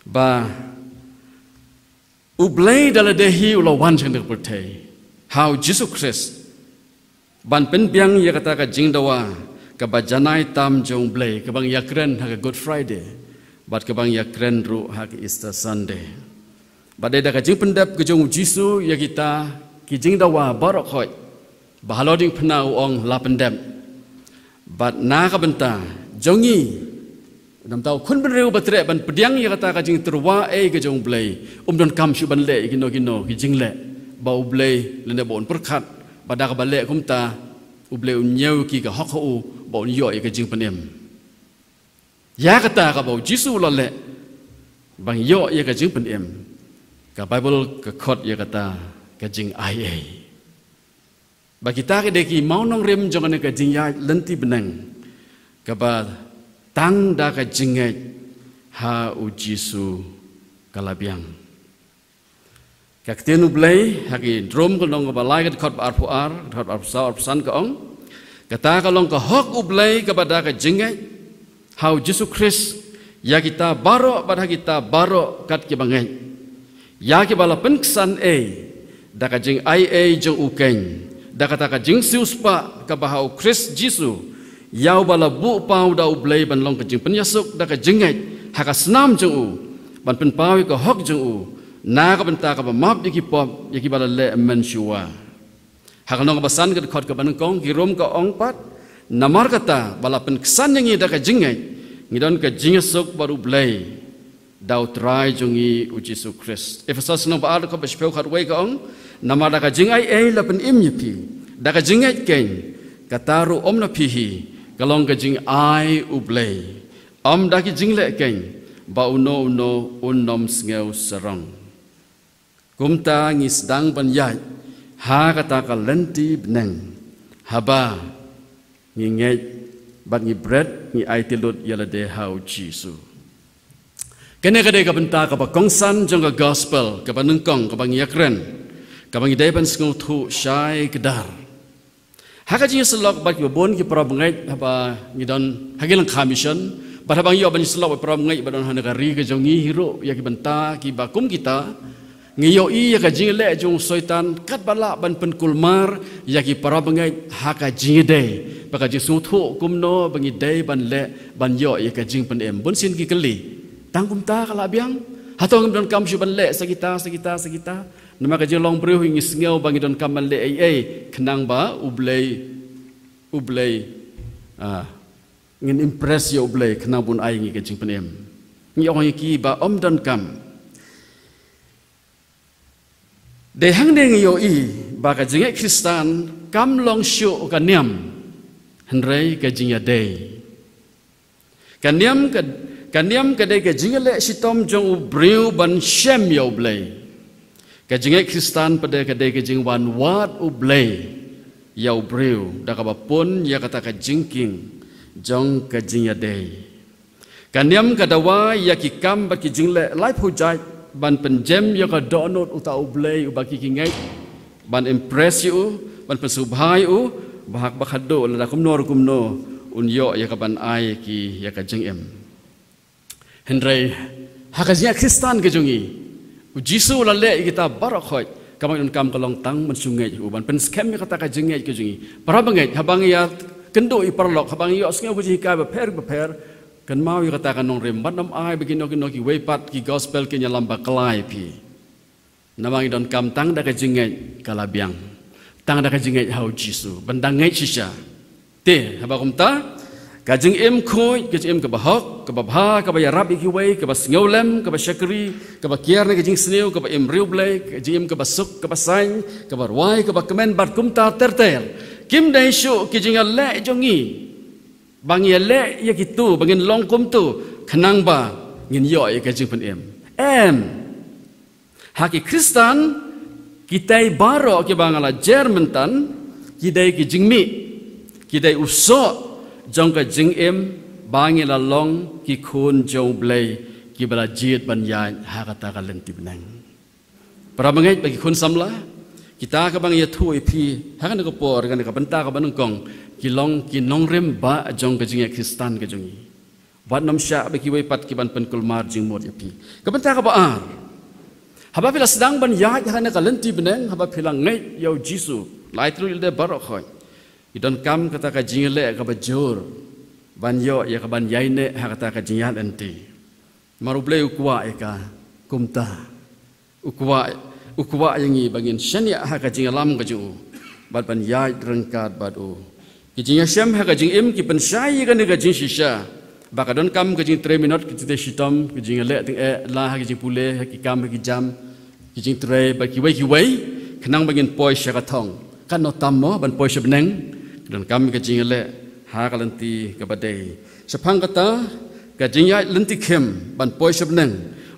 Ba U Blei da lade hi u la wan sha kane ka pyrthei ha u Jisu Khrist ban pynbiang ïa kata ka jingdawa kaba janai tam jong U Blei, kaba ngi ïakren ha ka Good Friday bad kaba ngi ïakren ruh ha ka Easter Sunday. Bad dei da ka jingpyndep ka jong u Jisu ïa kita ki jingdawa baroh khoit, ba halor diengphna u ong la pyndep. Bad na ka bynta jong ngi, namar u khun bynriew ba treh ban pdiang ïa kata ka jingtyrwa ei ka jong U Blei, um donkam shuh ban leh ïa kino kino ki jingleh ba U Blei lane ba un pyrkhat, ba da kaba leh kumta U Blei un ñiew ki ka hok ha u ba un ïoh ïa ka jingpynim. Ïa kata kaba u Jisu u la leh ban ïoh ïa ka jingpynim, ka Baibl ka khot ïa kata ka jingaiei. Ba kita ki dei ki mawnongrim jong kane ka jingïaid lynti bneng, kaba tang da ka jingngeit ha u Jisu ka la biang. Ka ktien U Blei ha ki Rom ka lynnong kaba lai ka dkhot ba arphew ar, ka dkhot ba arphew saw, arphew san ka ong, kata ka long ka hok U Blei kaba da ka jingngeit ha u Jisu Khrist ïa kita baroh bad ha kita baroh kat kiba ngeit. Ïa kiba la pynksan ei da ka jingaiei jong u keiñ, da kata ka jingsiewspah kaba ha u Khrist Jisu, ïa uba la buh paw da U Blei ban long ka jingpynïasuk da ka jingngeit ha ka snam jong u, ban pynpaw ïa ka hok jong u na ka bynta kaba map ïa ki pop ïa kiba la leh mynshuwa. Ha ka lynnong kaba san ka dkhot kaba nyngkong ki Rom ka ong pat, namar kata ba la pynksan ïa ngi da ka jingngeit, ngi don ka jingïasuk bad U Blei da U Trai jong ngi U Jisu Khrist. Ephesos lynnong ba ar dkhot ba shiphew khatwei ka ong, namar da ka jingai ei la pynim ïa phi da ka jingngeit keiñ, kata ruh ym na phi hi, ka long ka jingai U Blei, ym da ki jingleh keiñ, ba uno uno un ym sngew sarong. Kumta ngi sdang ban ïaid ha kata ka lynti bneng haba ngi ngeit bad ngi bret, ngi aiti lut ïa lade ha U Jisu. Kane ka dei ka bynta kaba kongsan jong ka gospel kaba nyngkong kaba ngi ïakren, kaba ngi dei ban sngewthuh shai kdar. Ha ka jingïasyllok bad kiba bun ki para bangeit haba ngi don ha ki lyngkha mission, bad haba ngi ïoh ban ïasyllok bad para bangeit ba don ha kane ka ri ka jong ngi hi ruh ïa ki bynta kiba kum kita, ngi ïohi ïa ka jingleh jong u Soitan katba lah ban pynkulmar ïa ki para bangeit ha ka jingïadei bad ka jingsngewthuh kumno ba ngi dei ban leh ban ïoh ïa ka jingpynim. Bunsien ki kylli, tang kumta ka la biang? Hato ngim donkam shuh ban leh sa kita, sa kita, sa kita? Namar ka jinglong briew hi ngi sngew ba ngi donkam ban leh ei ei khnang ba U Blei, U Blei, ah, ngin impress ïa U Blei khnang ba un ai ngi ka jingpynim. Ngi ong ïa ki ba ym donkam. Dei hangne ngi ïohi ba ka jingngeit Khristan kam long shuh ka niam, hynrei ka jingïadei. Ka niam ka, ka niam ka dei ka jingïaleh shitom jong u briew ban shem ïa U Blei. Ka jingngeit Khristan pat ka dei ka jingwan wad U Blei ïa u briew da kaba pun ïa kata ka jingkieng jong ka jingïadei. Ka niam ka dawa ïa ki kam bad ki jingleh laiphew jait ban pynjem ïa ka dohnud uta U Blei uba ki ki ngeit ban impress ïa u, ban pynsngewbha ïa u, ba haba khadduh lada kumno ruh kumno un ïoh ïa ka ban ai ki ïa ka jingim. Hynrei ha ka jingngeit Khristan ka jong ngi, U Jisu u la leh ïa kita baroh khoit, kaba ngi donkam ka long tang ban shu ngeit u, ban pynskhem ïa kata ka jingngeit ka jong ngi. Para bangeit, haba ngi ïakynduh ïa paralok, haba ngi ïohsngew ka jinghikai bapher bapher, kynmaw ïa kata ka nongrim, bad ym ai ba kino kino kiwei pat ki gospel kin ïalam bakla ïa phi. Namar ngi donkam tang da ka jingngeit ka la biang, tang da ka jingngeit ha U Jisu, ban dang ngeit shisha. Te haba kumta, ka jingim khuid, ka jingim kaba hok, kaba bha, kaba ïarap ïa kiwei, kaba sngewlem, kaba shakri, kaba kiar na ka jingsniew, kaba im riewblei, ka jingim kaba suk, kaba saiñ, kaba rwai, kaba kmen bad kumta ter ter, kim dei shuh ki jingïaleh jong ngi ba ngi ïaleh ïa kitu, ba ngin long kumtu khnang ba ngin ïoh ïa ka jingpynim. Em. Ha ki Khristan, kitai baroh kiba nga la jer mynta, ki dei ki jingmih, ki dei u soh jong ka jingim ba ngi la long ki khun jong U Blei kiba la jied ban ïaid ha kata ka lynti bneng. Para bangeit bad ki khun samla, kita kaba ngi ïathuh ïa phi ha kane ka por, kane ka bynta kaba nyngkong, ki long ki nongrim ba jong ka jingngeit Khristan ka jong ngi. Wat nym shah ba kiwei pat ki ban pynkulmar jingmut ïa phi. Ka bynta kaba ar, haba phi la sdang ban ïaid ha kane ka lynti bneng, haba phi la ngeit ïa U Jisu, la aiti lut ïa lade baroh khoit, ngi donkam kata ka jingïaleh kaba jur ban ïoh ïa ka ban ïaineh ha kata ka jingïaid lynti. Namar U Blei u kwah ïa ka kumta. U kwah, u kwah ïa ngi ba ngin shaniah ha ka jingïalam ka jong u bad ban ïaid ryngkat bad u. Ki jingïashem ha ka jingim ki pynshai ïa kane ka jingshisha ba ka donkam ka jingtrei minot, ka jingtrei shitom, ka jingïaleh tyngeh, la ha ka jingpule, ha ki kam, ha ki jam, ki jingtrei bad kiwei kiwei, khnang ba ngin poi sha ka thong. Katno tam mo ban poi sha bneng, ka donkam ka jingïaleh ha ka lynti kaba dei. Shaphang kata ka jingïaid lynti khim ban poi sha bneng,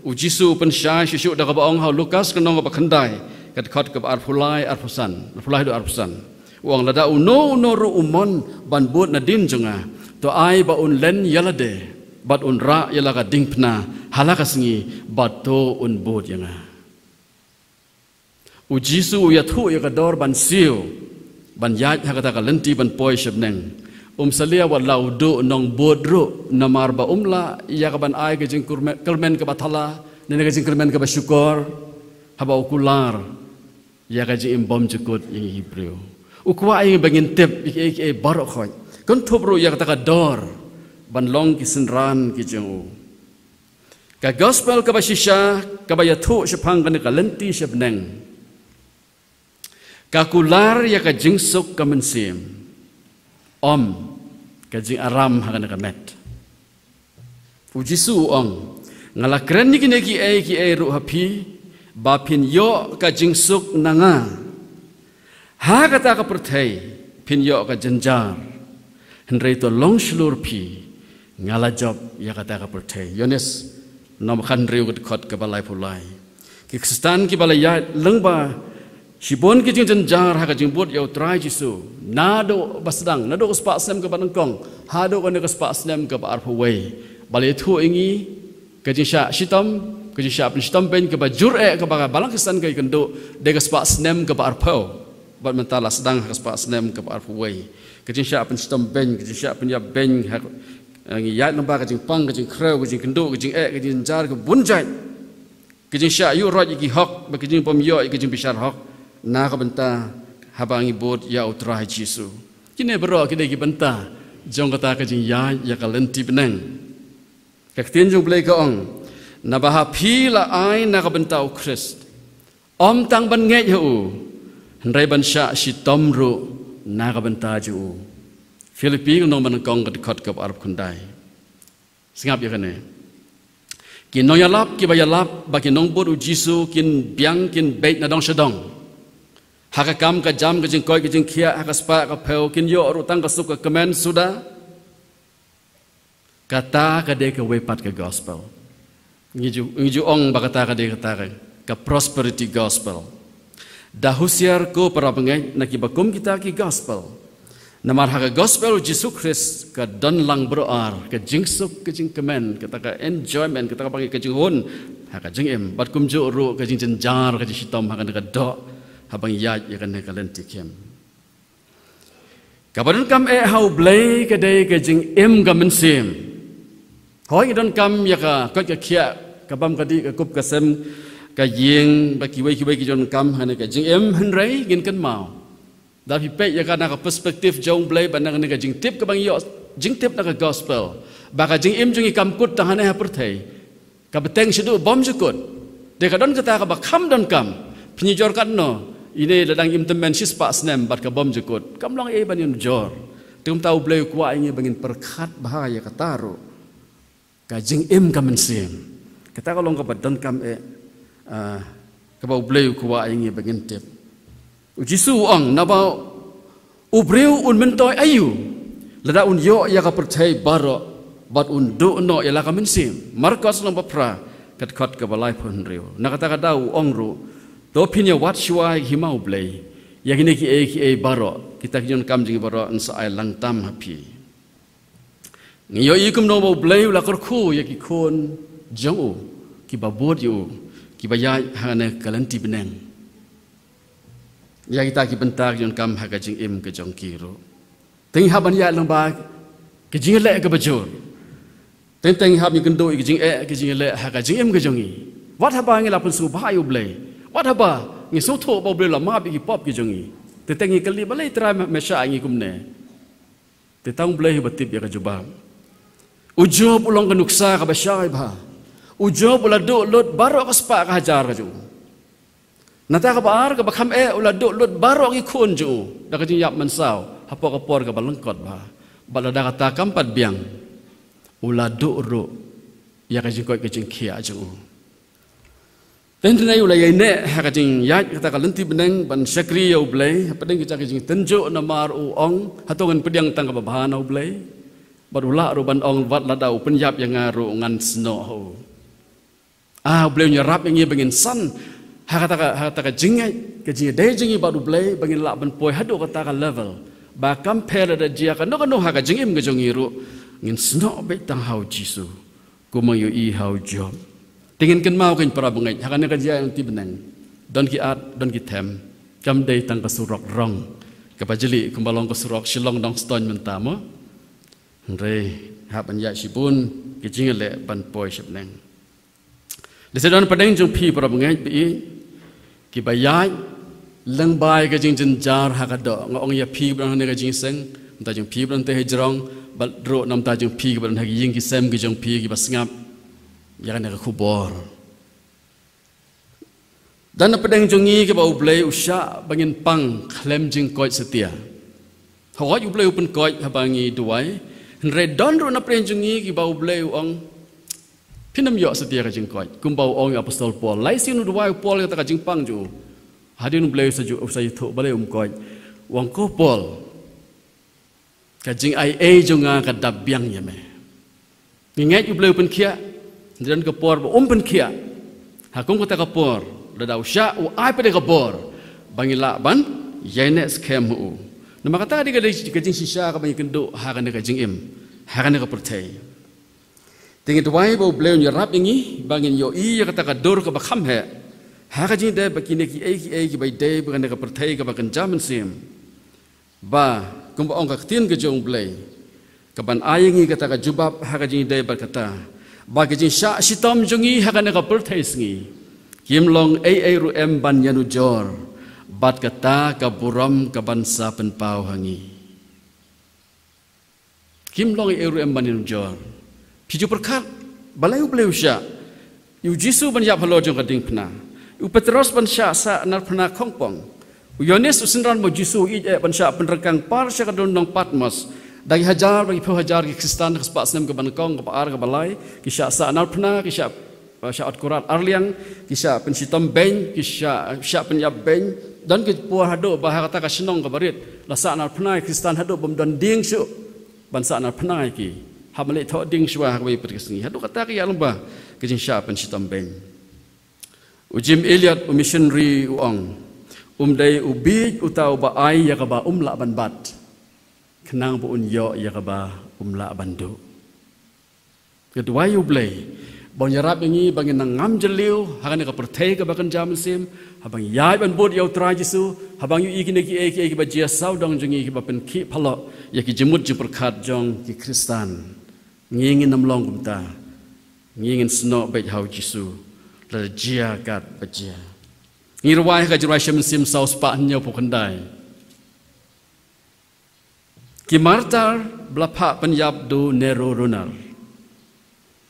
U Jisu u pynshai shuh shuh da kaba ong ha u Lukas ka lynnong kaba khyndai, ka dkhot kaba arphew lai, arphew san, arphew lai haduh arphew san. U ong, lada uno uno ruh u mon ban bud nadien jong nga, to ai ba un len ïa lade bad un rah ïa la ka diengphna ha la ka sngi bad to un bud ïa nga. U Jisu u ïathuh ïa ka dor ban siew ban ïaid ha kata ka lynti ban poi sha bneng. Um salia wat la u duh nongbud ruh, namar ba um lah ïa ka ban ai ka jingkyrmen, kyrmen kaba thala ne ka jingkyrmen kaba shukor haba u kular ïa ka jingim bymjukut ïa ngi ki briew. U kwah ïa ngi ba ngin tip ïa kiei kiei baroh khoit, kynthup ruh ïa kata ka dor ban long ki synran ki jong u. Ka gospel kaba shisha kaba ïathuh shaphang kane ka lynti sha bneng, ka kular ïa ka jingsuk ka mynsiem, ym ka jingaram ha kane ka met. U Jisu u ong, Nga la kren ïa kine kiei kiei ruh ha phi, ba phin ïoh ka jingsuk na nga. Ha kata ka pyrthei phin ïoh ka jynjar, hynrei to long shlur phi, nga la jop ïa kata ka pyrthei. Ïoannis, nong khathynriew, ka dkhot kaba laiphew lai. Ki Khristan kiba la ïaid lyngba shibun ki jingjynjar ha ka jingbud ïa U Trai Jisu, naduh ba sdang, naduh ka spah snem kaba nyngkong haduh kane ka spah snem kaba arphew wei, ba la ïathuh ïa ngi ka jingshah shitom, ka jingshah pynshitom beiñ kaba jur eh, kaba ka Balang Khristan ka ïakynduh, dei ka spah snem kaba arphew. Bad mynta la sdang ha ka spah snem kaba arphew wei. Ka jingshah pynshitom beiñ, ka jingshah pynïap beiñ, ha, eh, ngi ïaid lyngba ka jingpang, ka jingkhrew, ka jingkynduh, ka jingeh, ka jingjynjar, ka bun jait. Ka jingshah ïuh roit ïa ki hok, bad ka jingbym ïoh ïa ka jingbishar hok na ka bynta haba ngi bud ïa U Trai Jisu. Kine baroh ki dei ki bynta jong kata ka jingïaid ïa ka lynti bneng. Ka ktien jong U Blei ka ong, naba ha phi la ai na ka bynta U Khrist, ym tang ban ngeit ha u, hynrei ban shah shitom ruh na ka bynta jong u. Philippi ka lynnong ba nyngkong, ka dkhot kaba arphew khyndai. Sngap ïa kane. Ki nongïalap kiba ïalap ba ki nongbud U Jisu kin biang, kin beit na dong sha dong. Ha ka kam ka jam, ka jingkoit ka jingkhiah, ha ka spah ka phew, kin ïoh ruh tang ka suk ka kmen suda. Kata ka dei kawei pat ka gospel. Ngi ju, ngi ju ong ba kata ka dei kata ka, ka prosperity gospel. Da husiar ko para bangeit na kiba kum kita ki gospel. Namar ha ka gospel U Jisu Khrist ka don lang baroh ar, ka jingsuk, ka jingkmen, kata ka enjoyment, kata ka bangeit, ka jinghun ha ka jingim, bad kumjuh ruh ka jingjynjar, ka jingshitom ha kane ka doh haba ngi ïaid ïa kane ka lynti khim. Kaba donkam eh ha U Blei ka dei ka jingim ka mynsiem. Hooid ngi donkam ïa ka koit ka khiah, ka bam ka dih, ka kup ka sem, ka ïing, bad kiwei kiwei ki jingdonkam ha kane ka jingim, hynrei ngin kynmaw, da phi peit ïa ka na ka perspective jong U Blei, bad na kane ka jingtip kaba ngi ïoh, jingtip na ka gospel, ba ka jingim jong ngi kam kut tang hangne ha pyrthei. Ka bteng shaduh bym ju kut. Te ka don kata kaba kham donkam. Pynjor katno, ine la dang im tymmen shispah snem bad ka bym ju kut. Kam long ei ban ïanujor. Te kumta U Blei u kwah ïa ngi ba ngin pyrkhat bha ïa kata ruh. Ka jingim ka mynsiem. Kata ka long kaba donkam eh, ah, kaba U Blei u kwah ïa ngi ba ngin tip. U Jisu u ong, naba u briew un myntoi aïu lada un ïoh ïa ka pyrthei baroh bad un duh noh ïa la ka mynsiem. Markos lynnong ba phra, ka dkhot kaba laiphew hynriew. Na kata ka daw u ong ruh, to phin ïa wad shuwa ïa ka hima U Blei. Ïa kine kiei kiei baroh, kita ki jingdonkam jong ngi baroh yn sa ai lang tam ha phi. Ngi ïohi kumno ba U Blei u la kyrkhu ïa ki khun jong u, kiba bud ïa u, kiba ïaid ha kane ka lynti bneng. Ïa kita ki bynta ki jingdonkam ha ka jingim ka jong ki ruh. Teng hap ban ïaid lyngba ka jingïaleh kaba jur. Teng teng hap ïakynduh ïa ka jingeh, ka jingïaleh ha ka jingim ka jong ngi. Wat haba ngi la pynsngewbha ïa U Blei, wat haba ngi sngewthuh ba U Blei u la map ïa ki pop ki jong ngi, teng teng ngi kylli, balei Trai me shah ïa ngi kumne? Te tang U Blei hi uba tip ïa ka jubab. U Job u long ka nuksa kaba shai bha. U Job u la duh lut baroh ka spah ka hajar ka jong u. Nangta kaba ar, kaba kham eh, u la duh lut baroh ki khun jong u da ka jingïap mynsaw hapoh ka por kaba lyngkot bha. Bad lada kata kam pat biang, u la duh ruh ïa ka jingkoit ka jingkhiah jong u. Te hynrei u la ïaineh ha ka jingïaid kata ka lynti bneng ban shakri ïa U Blei hapdeng kita ki jingtynjuh, namar u ong, hato ngan pdiang tang kaba bha na U Blei? Bad u lah ruh ban ong, wat lada u pynïap ïa nga ruh ngan snoh ha u. Ah, U Blei un ïarap ïa ngi ba ngin san ha kata ka, ha kata ka jingngeit, ka jingïadei jong ngi bad U Blei, ba ngin lah ban poi haduh kata ka level ba kam pher lada jia kano kano ha ka jingim ka jong ngi ruh, ngin snoh beit tang ha U Jisu. Kumba ngi ïohi ha u Job. Te ngin kynmaw, ko para bangeit, ha kane ka jingïaid lynti bneng, don ki at, don ki them. Kam dei tang ka surok rong kaba jylliew kumba long ka surok Shillong Nongstoiñ mynta mo. Hynrei hap ban ïaid shibun ki jingïaleh ban poi sha bneng. Lehse don hapdeng jong phi para bangeit ba ïeit, kiba ïaid lyngba ïa ka jingjynjar ha ka doh. Nga ong ïa phi ba don ha kane ka jingïaseng, mynta jong phi ba don te hajrong, bad ruh na mynta jong phi kiba don ha ki ïing ki sem ki jong phi kiba sngap ïa kane ka khubor. Don hapdeng jong ngi kiba U Blei u shah ba ngin pang khlem jingkoit satia. Hooid U Blei u pynkoit haba ngi duwai, hynrei don ruh hapdeng jong ngi kiba U Blei u ong, Phin ym ïoh satia ka jingkoit. Kumba u ong ïa u Apostol Paul. Lai sien u duwai u Paul ïa kata ka jingpang jong u. Hadien u Blei u sa ju, u sa ïathuh balei um koit. U ong ko Paul. Ka jingai ei jong nga ka dap biang ïa me. Ngi ngeit u Blei u pynkhiah. Hynrei don ka por ba um pynkhiah. Ha kum kata ka por. Lada u shah u ai pat ïa ka bor. Ba ngi lah ban ïaineh skhem ha u. Namar kata ka dei ka dei ka jingshisha kaba ngi kynduh ha kane ka jingim. Ha kane ka pyrthei. Te ngi duwai ba u Blei un ïarap ïa ngi ba ngin ïohi ïa kata ka dur kaba kham heh. Ha ka jingdei ba kine kiei kiei kiba ïadei bad kane ka pyrthei kaba kynja mynsiem. Ba kumba ong ka ktien ka jong u Blei. Kaban ai ïa ngi kata ka jubab ha ka jingdei bad kata. Ba ka jingshah shitom jong ngi ha kane ka pyrthei sngi. Kim long ei ei ruh em ban ïanujor. Bad kata ka burom kaban sa pynpaw ha ngi. Kim long ei ei ruh em ban ïanujor. Phi ju pyrkhat, balei u Blei u shah. Ïa u Jisu ban ïap halor jong ka diengphna. Ïa u Petros ban shah sah narphna khongpong. U Ïoannis u synran bad u Jisu u ïeit eh ban shah pynryngkang par sha ka dong Patmos. Da ki hajar, da ki phew hajar ki Khristan, ka spah snem kaba nyngkong, kaba ar, kaba lai. Ki shah sah narphna, ki shah Ba shah ot kurat arliang, ki shah pynshitom beiñ, ki shah, shah pynïap beiñ. Don ki por haduh ba ha kata ka shnong kaba rit. La sahnarphna ïa ki Khristan haduh bym don dieng shuh. Ban sahnarphna ïa ki. Hap ban leit thoh dieng shuwa ha kaba ïapeit ka sngi. Haduh kata ka ïaid lyngba ka jingshah pynshitom beiñ. U Jim Elliot, u missionary u ong. Um dei u bieit uta uba ai ïa kaba um lah ban bat. Khnang ba un ïoh ïa kaba um lah ban duh. Nga duwai ïa u Blei ba un ïarap ïa ngi ba ngin nang ngam jylliew ha kane ka pyrthei kaba kynja mynsiem, haba ngi ïaid ban bud ïa u Trai Jisu, haba ngi ïohi kine kiei kiei kiba jia sawdong jong ngi kiba pynkhih phalok ïa ki jingmut jingpyrkhat jong ki Khristan. Ngi ngin ym long kumta. Ngi ngin snoh beit ha u Jisu. Lada jia katba jia. Ngi rwai ha ka jingrwai Shem Mynsiem saw spah hynñiewphew khyndai. Ki martar ba la phah pynïap da u Nero runar.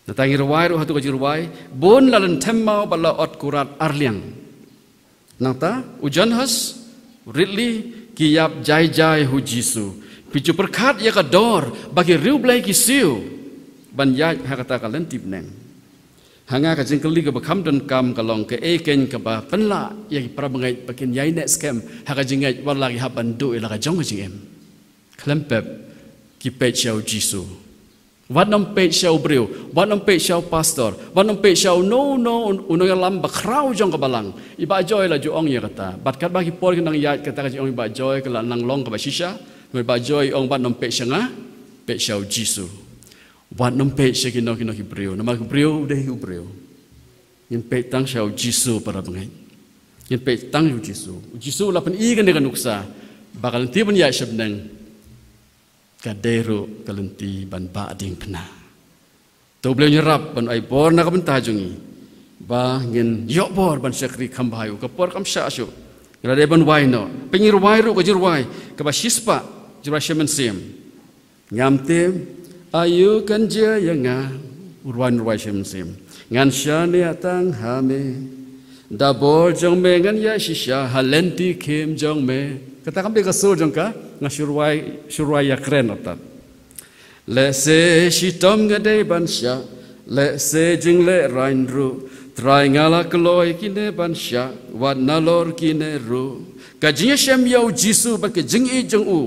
Nangta ngi rwai ruh ha tu ka jingrwai, bun la lynthem maw bad la ot kurat arliang. Nangta u John Huss, Ridley, ki ïap jai jai ha u Jisu. Phi ju pyrkhat ïa ka dor ba ki riewblei ki siew ban ïaid ha kata ka lynti bneng. Ha nga ka jingkylli kaba kham donkam ka long kaei kein kaba pynlah ïa ki para bangeit ba kin ïaineh skhem ha ka jingngeit wat la ki hap ban duh ïa la ka jong ka jingim. Khlem pep ki peit sha u Jisu. Wat nym peit sha u briew, wat nym peit sha u pastor, wat nym peit sha uno uno u nongïalam bakhraw jong ka balang. I Bah Joy la ju ong ïa kata. Bad katba ki por ki nang ïaid kata ka jingong i Bah Joy ka la nang long kaba shisha. Namar i Bah Joy i ong wat nym peit sha nga, peit sha u Jisu. Wat nym peit sha kino kino ki briew. Namar ki briew u dei hi u briew. Ngin peit tang sha u Jisu para bangeit. Ngin peit tang sha u Jisu. U Jisu u la pyni kane ka nuksa ba ka lynti ban ïaid sha bneng ka dei ruh ka lynti ban bah diengphna. To u Blei un ïarap ban ai bor na ka bynta jong ngi ba ngin ïoh bor ban shakri kham bha ïa u. Ka por kam shah shuh. Ngi la dei ban wai noh. Peit ngi rwai ruh ka jingrwai kaba shispah, jingrwai Shem Mynsiem. Ngam tip aïu kan jia ïa nga. U rwai, u rwai Shem Mynsiem. Ngan shaniah tang ha me. Da bor jong me ngan ïaid shisha ha lynti khim jong me. Kata kam dei ka sur jong ka. Nga shu rwai, shu rwai ïakren artat. Lehse shitom nga dei ban shah, lehse jinglehrain ruh, Trai nga la kloi kine ban shah, wat nalor kine ruh. Ka jingïashem ïa u Jisu bad ka jingïeit jong u,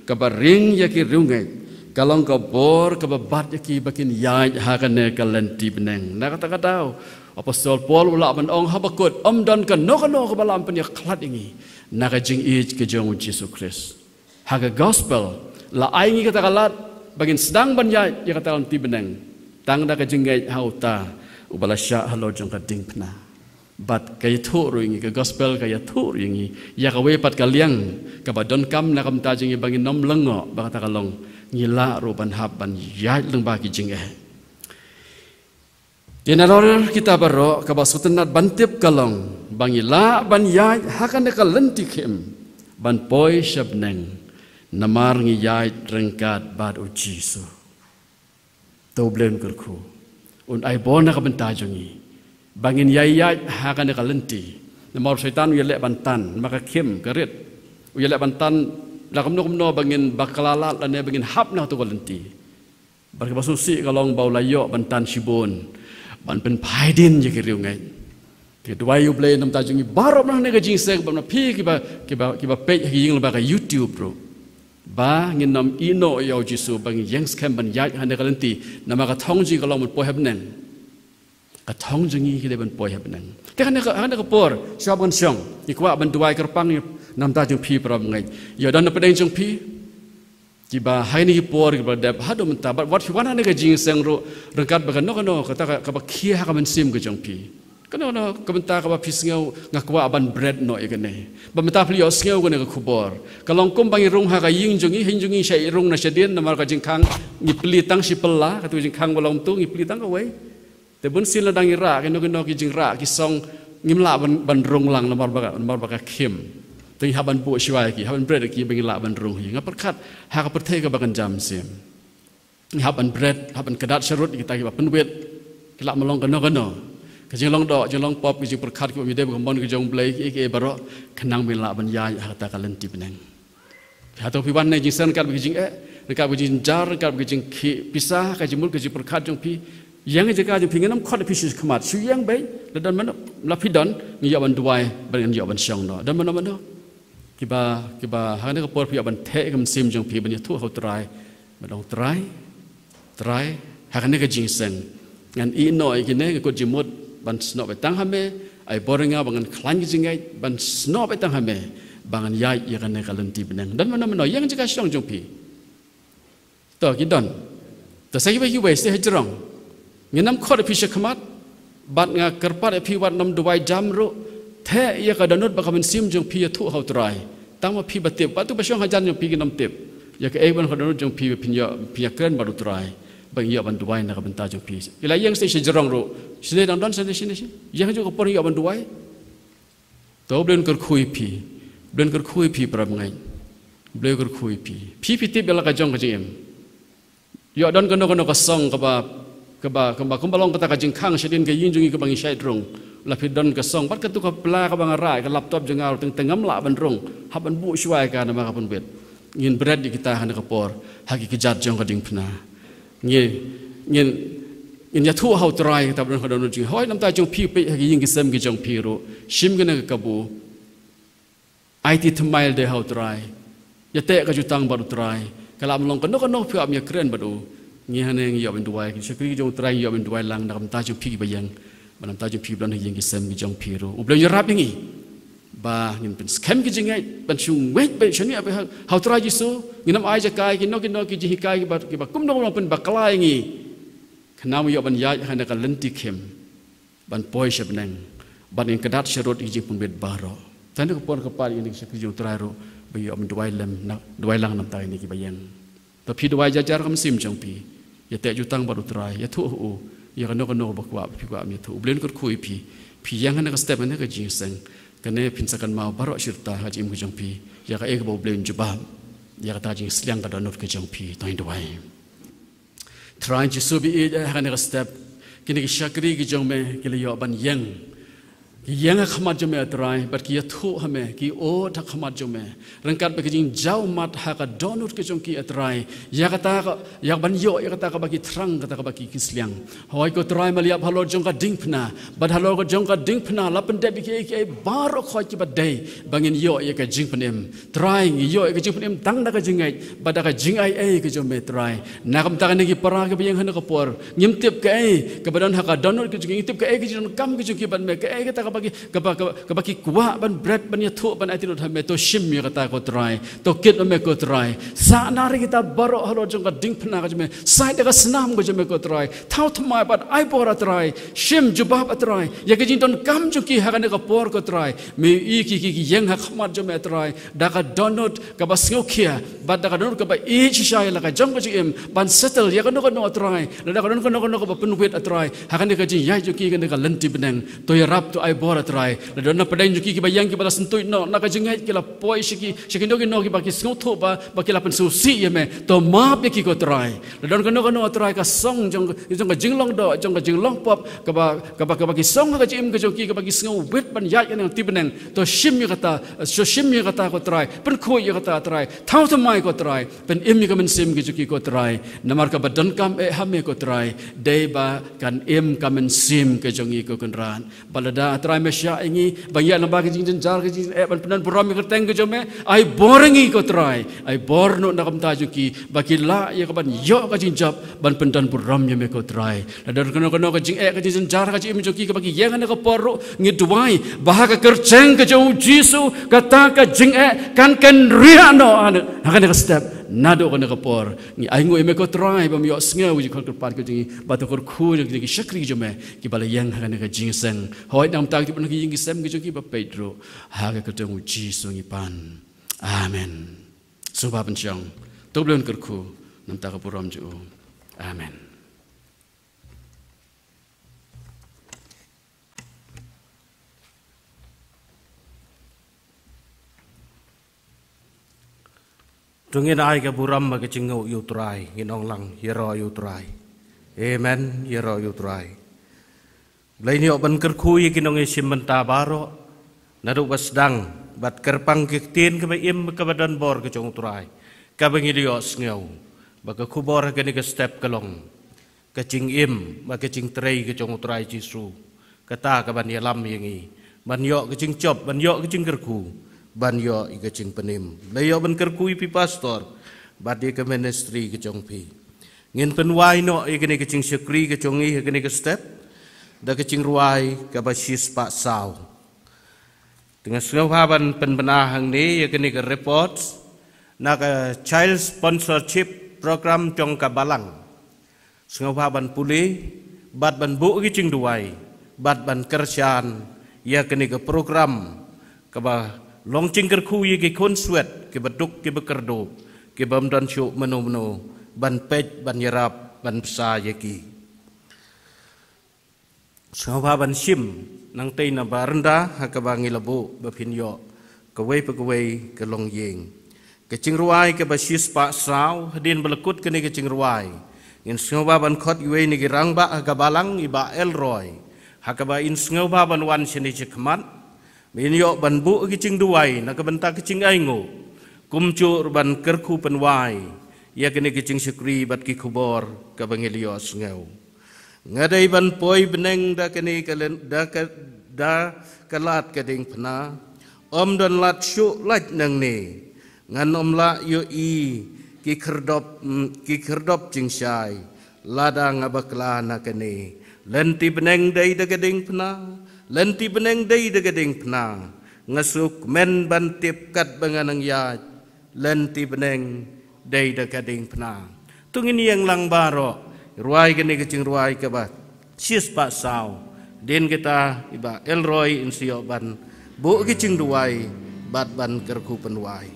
kaba ring ïa ki riewngeit, ka long ka bor kaba bat ïa ki ba kin ïaid ha kane ka lynti bneng. Na kata ka daw, Apostol Paul u lah ban ong ha bakut, ym don kano kano kaba lah ban pynïakhlad ïa ngi na ka jingïeit ka jong u Jisu Khrist. Ha ka gospel, la ai ngi kata ka lad ba ngin sdang ban ïaid ïa kata ka lynti bneng. Tang da ka jingngeit ha uta uba la shah halor jong ka diengphna. Bad ka ïathuh ruh ïa ngi, ka gospel ka ïathuh ruh ïa ngi ïa kawei pat ka liang kaba donkam na ka bynta jong ngi ba ngin ym lyngngoh ba kata ka long ngi lah ruh ban hap ban ïaid lyngba ki jingeh. Te nalor kita baroh kaba sngewtynnat ban tip ka long ba ngi lah ban ïaid ha kane ka lynti khim ban poi sha bneng namar ngi ïaid ryngkat bad u Jisu. To u Blei un kyrkhu, un ai bor na ka bynta jong ngi ba ngin ïai ïaid ha kane ka lynti. Namar u Soitan u ïaleh ban tan, namar ka khim ka rit, u ïaleh ban tan la kumno kumno ba ngin bakla lad lane ba ngin hap na kato ka lynti. Bad kaba sngewsih ka long ba u la ïoh ban tan shibun. ban pynphai dien ïa ki riewngeit. Te duwai ïa U Blei namar jong ngi baroh na kane ka jingïaseng, bad na phi kiba, kiba, kiba peit ha ka ïing lyngba ka YouTube ruh, ba ngin ym ïehnoh ïa U Jisu, ba ngin ïeng skhem ban ïaid ha kane ka lynti, namar ka thong jong ngi ka long ban poi ha bneng. Ka thong jong ngi ka dei ban poi ha bneng. Te ha kane ka, ha kane ka por, shuwa ban shong, ngi kwah ban duwai kyrpang ïa, namar jong phi para bangeit. Ïa don na pdeng jong phi kiba ha kine ki por kiba la dep haduh mynta, bad wat phi wan ha kane ka jingïaseng ruh, ryngkat bad kano kano kata ka, kaba khia ha ka mynsiem ka jong phi. Kano kano ka bynta kaba phi sngew, nga kwah ban bret noh ïa kane. Bad mynta phi ïohsngew kane ka khubor, ka long kumba ngi rung ha ka ïing jong ngi, ha ïing jong ngi shait rung na shadien, namar ka jingkhang ngi plie tang shi pla, katu ka jingkhang ba long tu ngi plie tang kawei. Te bunsien lada ngi rah kino kino ki jingrah ki song, ngim lah ban, ban rung lang namar ba ka, namar ba ka khim. Te ngi hap ban buh shuwa ïa ki, hap ban bret ïa ki ba ngin lah ban rung hi. Nga pyrkhat ha ka pyrthei kaba kynja mynsiem, ngi hap ban bret, hap ban kdat sharud ïa kita kiba pynwit. Ki lah ban long kano kano, ka jinglong doh, jinglong pop, ka jingpyrkhat kaba ym dei ba ka mon ka jong U Blei, kiei kiei baroh, khnang ba ngin lah ban ïaid ha kata ka lynti bneng. Hato phi wan ne jingïaseng ryngkat bad ki jingeh, ryngkat bad ki jingjynjar, ryngkat bad ki jingkhih pisa, ka jingmut ka jingpyrkhat jong phi? Ïeng ha jaka jong phi, ngin ym khot ïa phi sha khmat. Shu ïeng beit, lada don mano, lada phi don, ngi ïoh ban duwai, bad ngi ïoh ban shong noh. Don mano mano kiba, kiba ha kane ka por phi ïoh ban theh ïa ka mynsiem jong phi ban ïathuh ha U Trai, ban ong, Trai, Trai, ha kane ka jingïaseng, ngan ïehnoh ïa kine, nga kut jingmut ban snoh beit tang ha me. Ai bor ïa nga ba ngan khlaiñ ki jingngeit ban snoh beit tang ha me, ba ngan ïaid ïa kane ka lynti bneng. Don mano mano, ïeng ha jaka shong jong phi. To ki don. To sa kiwei kiwei, sa hajrong, ngin ym khot ïa phi sha khmat, bad nga kyrpad ïa phi wat nym duwai jam ruh. Theh ïa ka dohnud bad ka mynsiem jong phi ïathuh ha U Trai. Tang ma phi ba tip, bad tu ba shong hajan jong phi kin ym tip ïa kaei ba don ha ka dohnud jong phi ba phin ïoh, phin ïakren bad U Trai, ba ngin ïoh ban duwai na ka bynta jong phi. Ïa la ïeng sa hajrong ruh, shane dang don, shane, shane, shane, ïeng ha jong ka por ïoh ban duwai. To U Blei un kyrkhu ïa phi, U Blei un kyrkhu ïa phi para bangeit. U Blei un kyrkhu ïa phi. Phi, phi tip ïa la ka jong ka jingim. Ïoh don kano kano ka song kaba, kaba, kaba kumba long kata ka jingkhang shadien ka ïing jong ngi kaba ngi shait rung. La phi don ka song, bad katu ka pla kaba nga rah, ka laptop jong nga ruh, teng teng ngam lah ban rung. Hap ban buh shuwa ïa ka namar ka pynwit. Ngin bret ïa kita ha kane ka por ha ki kjat jong ka diengphna. Ngin, ngin, ngin ïathuh ha U Trai kata ba don ha ka dohnud jong ngi. Hooid, namar jong phi, peit ha ki ïing ki sem ki jong phi ruh, shim kane ka kabu. Aiti thymmai lade ha U Trai. Ïateh ka jutang bad U Trai. Ka lah ban long kano kano phi hap ban ïakren bad u. Ngi hangne ngi ïoh ban duwai, ki shakri ki jong U Trai ngi ïoh ban duwai lang na ka bynta jong phi kiba ïeng, bad na ka bynta jong phi ba don ha ki ïing ki sem ki jong phi ruh. U Blei un ïarap ïa ngi ba ngin pynskhem ki jingngeit, ban shu ngeit beit, shaniah beit ha, ha U Trai Jisu. Ngin ym ai jaka ïa kino kino ki jinghikai kiba, kiba kumno kumno pynbakla ïa ngi, khnang ba ïoh ban ïaid ha kane ka lynti khim, ban poi sha bneng, ban ïeng kdat sharud ïa ki jingpynwit baroh. Te ha kane ka por kyrpad ïa ngi ki shakri jong U Trai ruh ba ïoh ban duwai lem, na, duwai lang na ka bynta ïa ngi kiba ïeng. To phi duwai jar jar ha ka mynsiem jong phi. Ïateh jutang bad U Trai, ïathuh ha u ïa kano kano ba kwah, phi kwah ban ïathuh. U Blei un kyrkhu ïa phi. Phi ïeng ha kane ka step, ha kane ka jingïaseng, kane phin sa kynmaw baroh shi rta ha ka jingim ka jong phi ïa kaei kaba U Blei un jubab ïa kata ka jingsliang ka dohnud ka jong phi. To ngin duwai. Trai Jisu ba ïeit, ha kane ka step, kine ki shakri ki jong me ki la ïoh ban ïeng. Ki ïeng ha khmat jong me, A Trai, bad ki ïathuh ha me, ki ot ha khmat jong me, ryngkat bad ki jingjaw mat ha ka dohnud ka jong ki, A Trai, ïa kata ka, ïa ban ïoh ïa kata kaba ki thrang, kata kaba ki, ki sliang. Hooid ko Trai, me la ïap halor jong ka diengphna, bad halor ka jong ka diengphna la pyndep ïa kiei kiei baroh khoit kiba dei ba ngin ïoh ïa ka jingpynim. Trai, ngi ïoh ïa ka jingpynim tang da ka jingngeit bad da ka jingaiei ka jong me, Trai. Na ka bynta kine ki para kiba ïeng ha kane ka por, ngim tip kaei kaba don ha ka dohnud ka jong ki, ngim tip kaei ka jingdonkam ka jong ki bad me, kaei kata kaba ki, kaba, kaba, kaba ki kwah ban bret, ban ïathuh, ban aiti lut ha me. To shim ïa kata ko Trai. To kit ma me ko Trai. Sahnarphna ïa kita baroh halor jong ka diengphna ka jong me. Said da ka snam ka jong me ko Trai. Thaw thymmai bad ai bor, A Trai. Shim jubab, A Trai, ïa ka jingdonkam jong ki ha kane ka por ko Trai. Me ïohi ki, ki, ki ïeng ha khmat jong me, A Trai, da ka dohnud kaba sngewkhia bad da ka dohnud kaba ïeit shisha ïa la ka jong ka jingim, ban settle ïa kano kano, A Trai, lada ka don kano kano kaba pynwit, A Trai, ha kane ka jingïaid jong ki ha kane ka lynti bneng. To ïarap, to ai bor, ah Trai. La don na pdeng jong ki kiba ïeng kiba la syntuid noh na ka jingngeit, ki la poi sha ki, sha kino kino kiba ki sngewthuh ba, ba ki la pynsngewsih ïa me. To map ïa ki ko Trai. La don kano kano, ah Trai, ka song jong, jong ka jinglong doh, jong ka jinglong pop, kaba, kaba, kaba ki song ha ka jingim ka jong ki, kaba ki sngew wit ban ïaid ïa ka nongtei bneng. To shim ïa kata, to shim ïa kata ko Trai. Pynkhuid ïa kata, ah Trai. Thaw thymmai ko Trai. Pynim ïa ka mynsiem ka jong ki ko Trai. Namar kaba donkam eh ha me ko Trai, dei ba kan im ka mynsiem ka jong ngi ko Kynrad. Ba lada, ah Trai, me shah ïa ngi ban ïaid lyngba ka jingjynjar ka jingeh, ban pyndon burom ïa ka kyrteng ka jong me, ai bor ïa ngi ko Trai. Ai bor noh na ka bynta jong ki, ba ki lah ïa ka ban ïoh ka jingjop ban pyndon burom ïa me ko Trai. Lada don kano kano ka jingeh ka jingjynjar ha ka jingim jong ki kaba ki ïeng ha kane ka por ruh, ngi duwai ba ha ka kyrteng ka jong u Jisu, kata ka jingeh kan kynriah noh ha kane, ha kane ka step. Naduh kane ka por ngi ainguh ïa me ko Trai, bym ïohsngew ïa ka jingkhot kyrpad ka jong ngi, bad to kyrkhu ïa ki shakri jong me kiba la ïeng ha kane ka jingïaseng. Hooid, na ka bynta ki tip na ki ïing ki sem ka jong ki, ba peit ruh. Ha ka kyrteng u Jisu ngi pan. Amen. Sngewbha pynshong. To U Blei un kyrkhu na ka bynta ka burom jong u. Amen. To ngin ai ka burom bad ka jingnguh ïa u Trai, ngin ong lang, ïaroh ïa u Trai. Amen, ïaroh ïa u Trai. Blei un ïoh ban kyrkhu ïa ki nongïashim bynta baroh, naduh ba sdang bad kyrpang ki ktien kaba im kaba don bor ka jong u Trai, kaba ngi la ïohsngew. Ba ka khubor ha kane ka step ka long ka jingim bad ka jingtrei ka jong u Trai Jisu. Kata kaban ïalam ïa ngi ban ïoh ka jingjop, ban ïoh ka jingkyrkhu, ban ïoh ïa ka jingpynim. Blei un ïoh ban kyrkhu ïa phi pastor bad ïa ka ministry ka jong phi. Ngin pynwai noh ïa kane ka jingshakri ka jong ngi ha kane ka step da ka jingrwai kaba shispah saw. Te nga sngewbha ban pynbna hangne ïa kane ka report na ka Child Sponsorship Program jong ka Balang. Sngewbha ban pule bad ban buh ki jingduwai bad ban kyrshan ïa kane ka program kaba long jingkyrkhu ïa ki khun swet kiba duk kiba kyrduh, kibym don shuh mano mano ban peit, ban ïarap, ban bsa ïa ki. Sngewbha ban shim nangtei na baranda ha kaba ngi la buh ba phin ïoh kawei pa kawei ka longïing. Ka jingrwai kaba shispah saw, hadien ba la kut kane ka jingrwai, ngin sngewbha ban khot iwei na ki rangbah ha ka Balang, i Bah Elroy, ha kaba in sngewbha ban wan shane shakhmat ba in ïoh ban buh ki jingduwai na ka bynta ka jingainguh kumjuh ruh ban kyrkhu pynwai ïa kane ka jingshakri bad ki khubor kaba ngi la ïohsngew. Nga dei ban poi bneng da kane ka lyn, da ka, da ka lad ka diengphna. Ym don lad shuh lait nangne. Ngan ym lah ïohi ki khyrdop, mm, ki khyrdop jingshai lada nga bakla na kane. Lynti bneng dei da ka diengphna. Lynti bneng dei da ka diengphna. Nga sngewkmen ban tip katba nga nang ïaid. Lynti bneng dei da ka diengphna. To ngin ïeng lang baroh, rwai kane ka jingrwai kaba shispah saw. Hadien kata i Bah Elroy in sa ïoh ban buh ki jingduwai bad ban kyrkhu pynwai.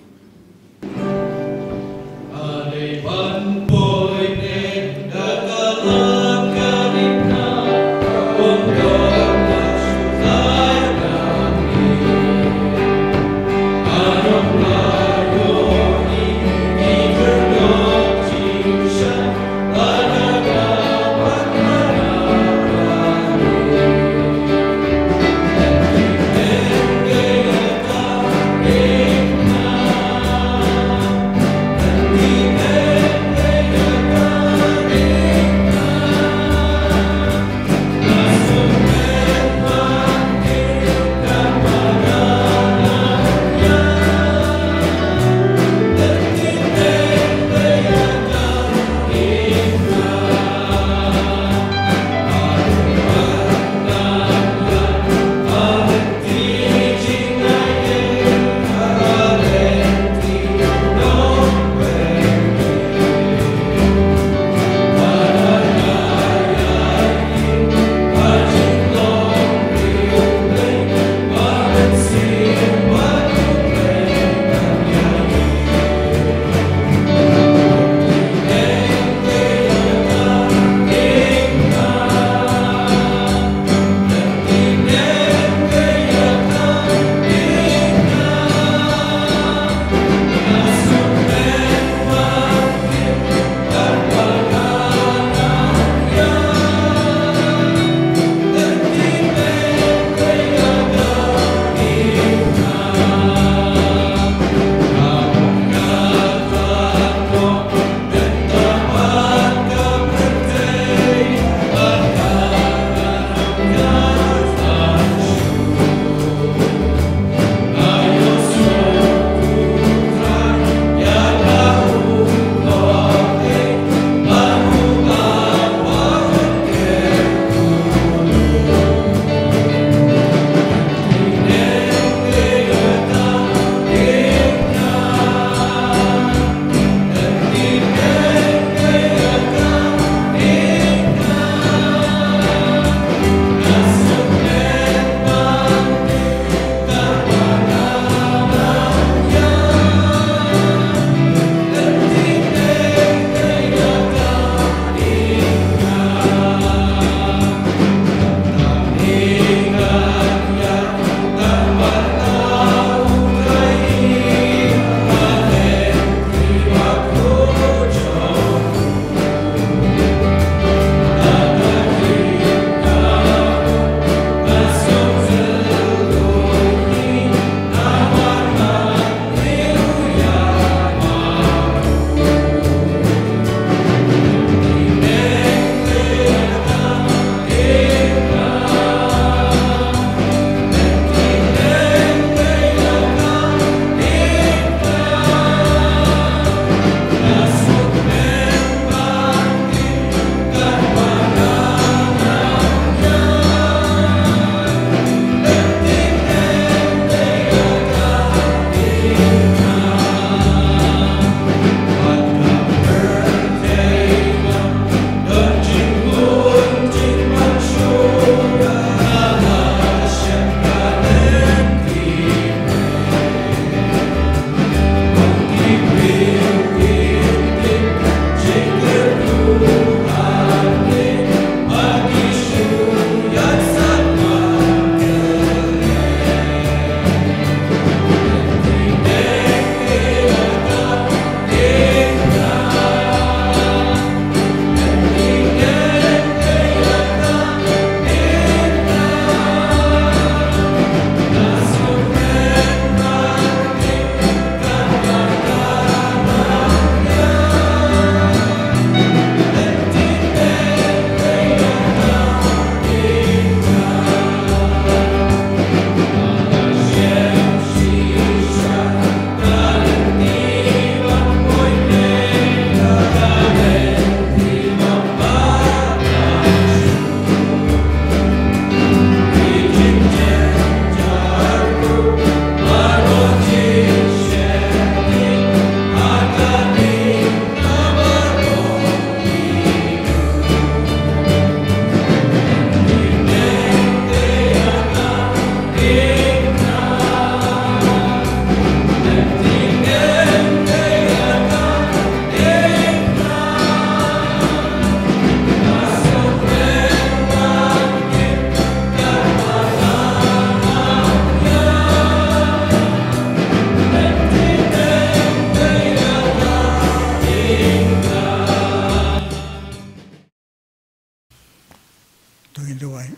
Ngi duwai.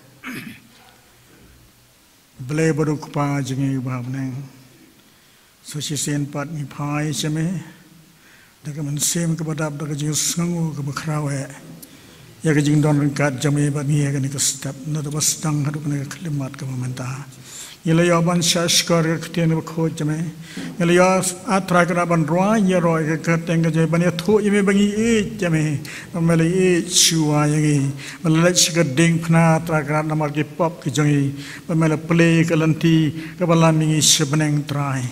Blei Baroh Kpa jong ngi ba ha bneng, sa shisien pat ngi phai sha me da ka mynsiem kaba dap, da ka jingsngew kaba khraw eh ïa ka jingdon ryngkat jong me bad ngi ha kane ka step, naduh ba sdang haduh kane ka khyllipmat kaba mynta. Ngi la ïoh ban shah shkor ïa ka ktien kaba khuid jong me. Ngi la ïoh, A Trai, ka ban rwai ïaroh ïa ka kyrteng ka jong me, ban ïathuh ïa me ba ngi ïeit ïa me, ba me la ïeit shuwa ïa ngi, ba la leit sha ka diengphna, A Trai, namar ki pop ki jong ngi, ba me la plie ka lynti kaba lam ïa ngi sha bneng, Trai.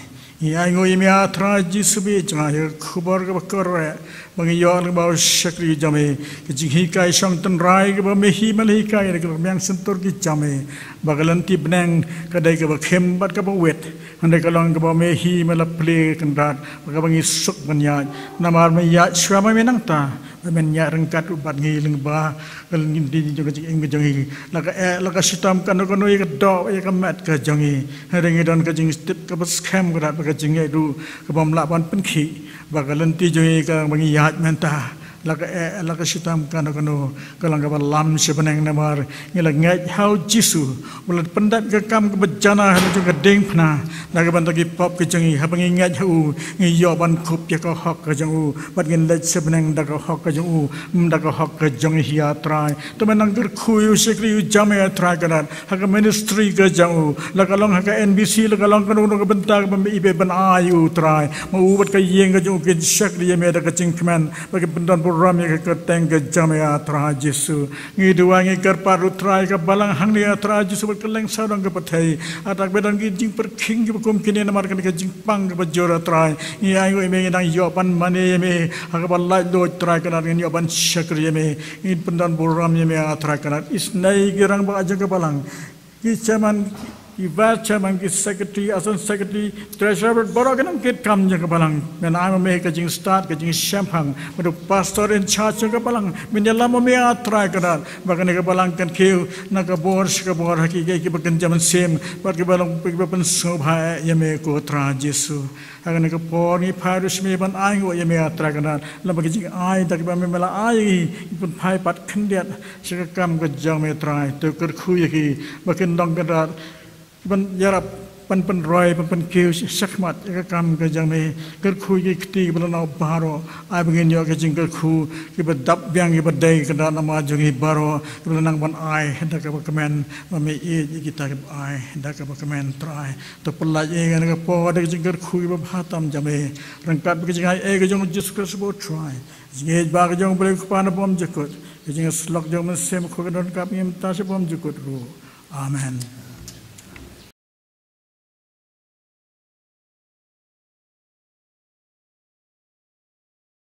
Ngi ainguh ïa me, A Trai Jisu ba ïeit jong nga, ïa ka khubor kaba kor eh ba ngi ïoh lyngba u shakri jong me, ka jinghikai shong tynrai kaba me hi me la hikai da ki rmiang shyntur ki jong me, ba ka lynti bneng ka dei kaba khim bad kaba wit. Hynrei ka long kaba me hi me la plie, Kynrad, ba kaba ngi suk ban ïaid, namar me ïaid shuwa ma me nangta, ba men ïaid ryngkat bad ngi lyngba ka lynti jong ka jingim ka jong ngi. La ka eh, la ka shitom kano kano ïa ka doh, ïa ka met ka jong ngi, hynrei ngi don ka jingtip kaba skhem, Kynrad, bad ka jingïaid ruh kaba ym lah ban pynkhih, ba ka lynti jong ngi kaba ngi ïaid mynta, la ka eh, la ka shitom kano kano, ka long kaba lam sha bneng, namar ngi la ngeit ha u Jisu ba la pyndep ka kam kaba janai ha la jong ka diengphna, na ka bynta ki pop ki jong ngi. Haba ngi ngeit ha u, ngi ïoh ban kup ïa ka hok ka jong u, bad ngin leit sha bneng da ka hok ka jong u, ym da ka hok ka jong ngi hi, A Trai. To men nang kyrkhu ïa u shakri u jong me, A Trai, Kynrad, ha ka ministry ka jong u, la ka long ha ka N B C, la ka long kano kano ka bynta kaba me i ba ban ai u, Trai. Ma u bad ka ïing ka jong u kin shakri ïa me da ka jingkmen, ba kin pyndon burom ïa ka kyrteng ka jong me, A Trai Jisu. Ngi duwai, ngi kyrpad ruh, Trai, ka balang hangne, A Trai Jisu, bad kylleng sawdong ka pyrthei. A Trai, ba don ki jingpyrkhing kiba kum kine namar kane ka jingpang kaba jur, A Trai. Ngi ainguh ïa me, ngi dang ïoh ban mane ïa me ha kaba laitluid, Trai, Kynrad, ngin ïoh ban shakri ïa me, ngin pyndon burom ïa me, A Trai, Kynrad. Isynei ki rangbah jong ka balang, ki chairman, ki vice chairman, ki secretary, assistant secretary, treasurer, baroh ki nongkitkam jong ka balang, men ai ma me ka jingstad, ka jingshemphang. Bad u pastor in charge jong ka balang, men ïalam ma me, A Trai, Kynrad, ba kane ka balang kan kiew na ka bor sha ka bor ha kiei kiei kiba kynja mynsiem, bad kiba long, kiba pynsngewbha ïa me, ko Trai Jisu. Ha kane ka por ngi phai ruh sha me ban ainguh ïa me, A Trai, Kynrad, lem bad ka jingai da kaba me la ai, ngi pynphai pat khyndiat sha ka kam ka jong me, Trai. To kyrkhu ïa ki ba kin long, Kynrad, ban ïarap, ban pynroi, ban pynkiew shakhmat ïa ka kam ka jong me. Kyrkhu ïa ki kti kiba la nang baroh, ai ba ngin ïoh ka jingkyrkhu kiba dap biang, kiba dei, Kynrad, namar jong ngi baroh, kiba la nang ban ai da kaba kmen, ba me ïeit ïa kita kiba ai da kaba kmen, Trai. To pyllait ïa ngi ha kane ka por da ka jingkyrkhu kaba bha tam jong me, ryngkat bad ka jingaiei ka jong u Jisu Khrist ba u Trai, ka jingïeit ba ka jong u Blei Kpa na bymjukut, ka jingïasyllok jong u Mynsiem Bakhuid kan don ryngkat bad ngi mynta sha bymjukut ruh. Amen.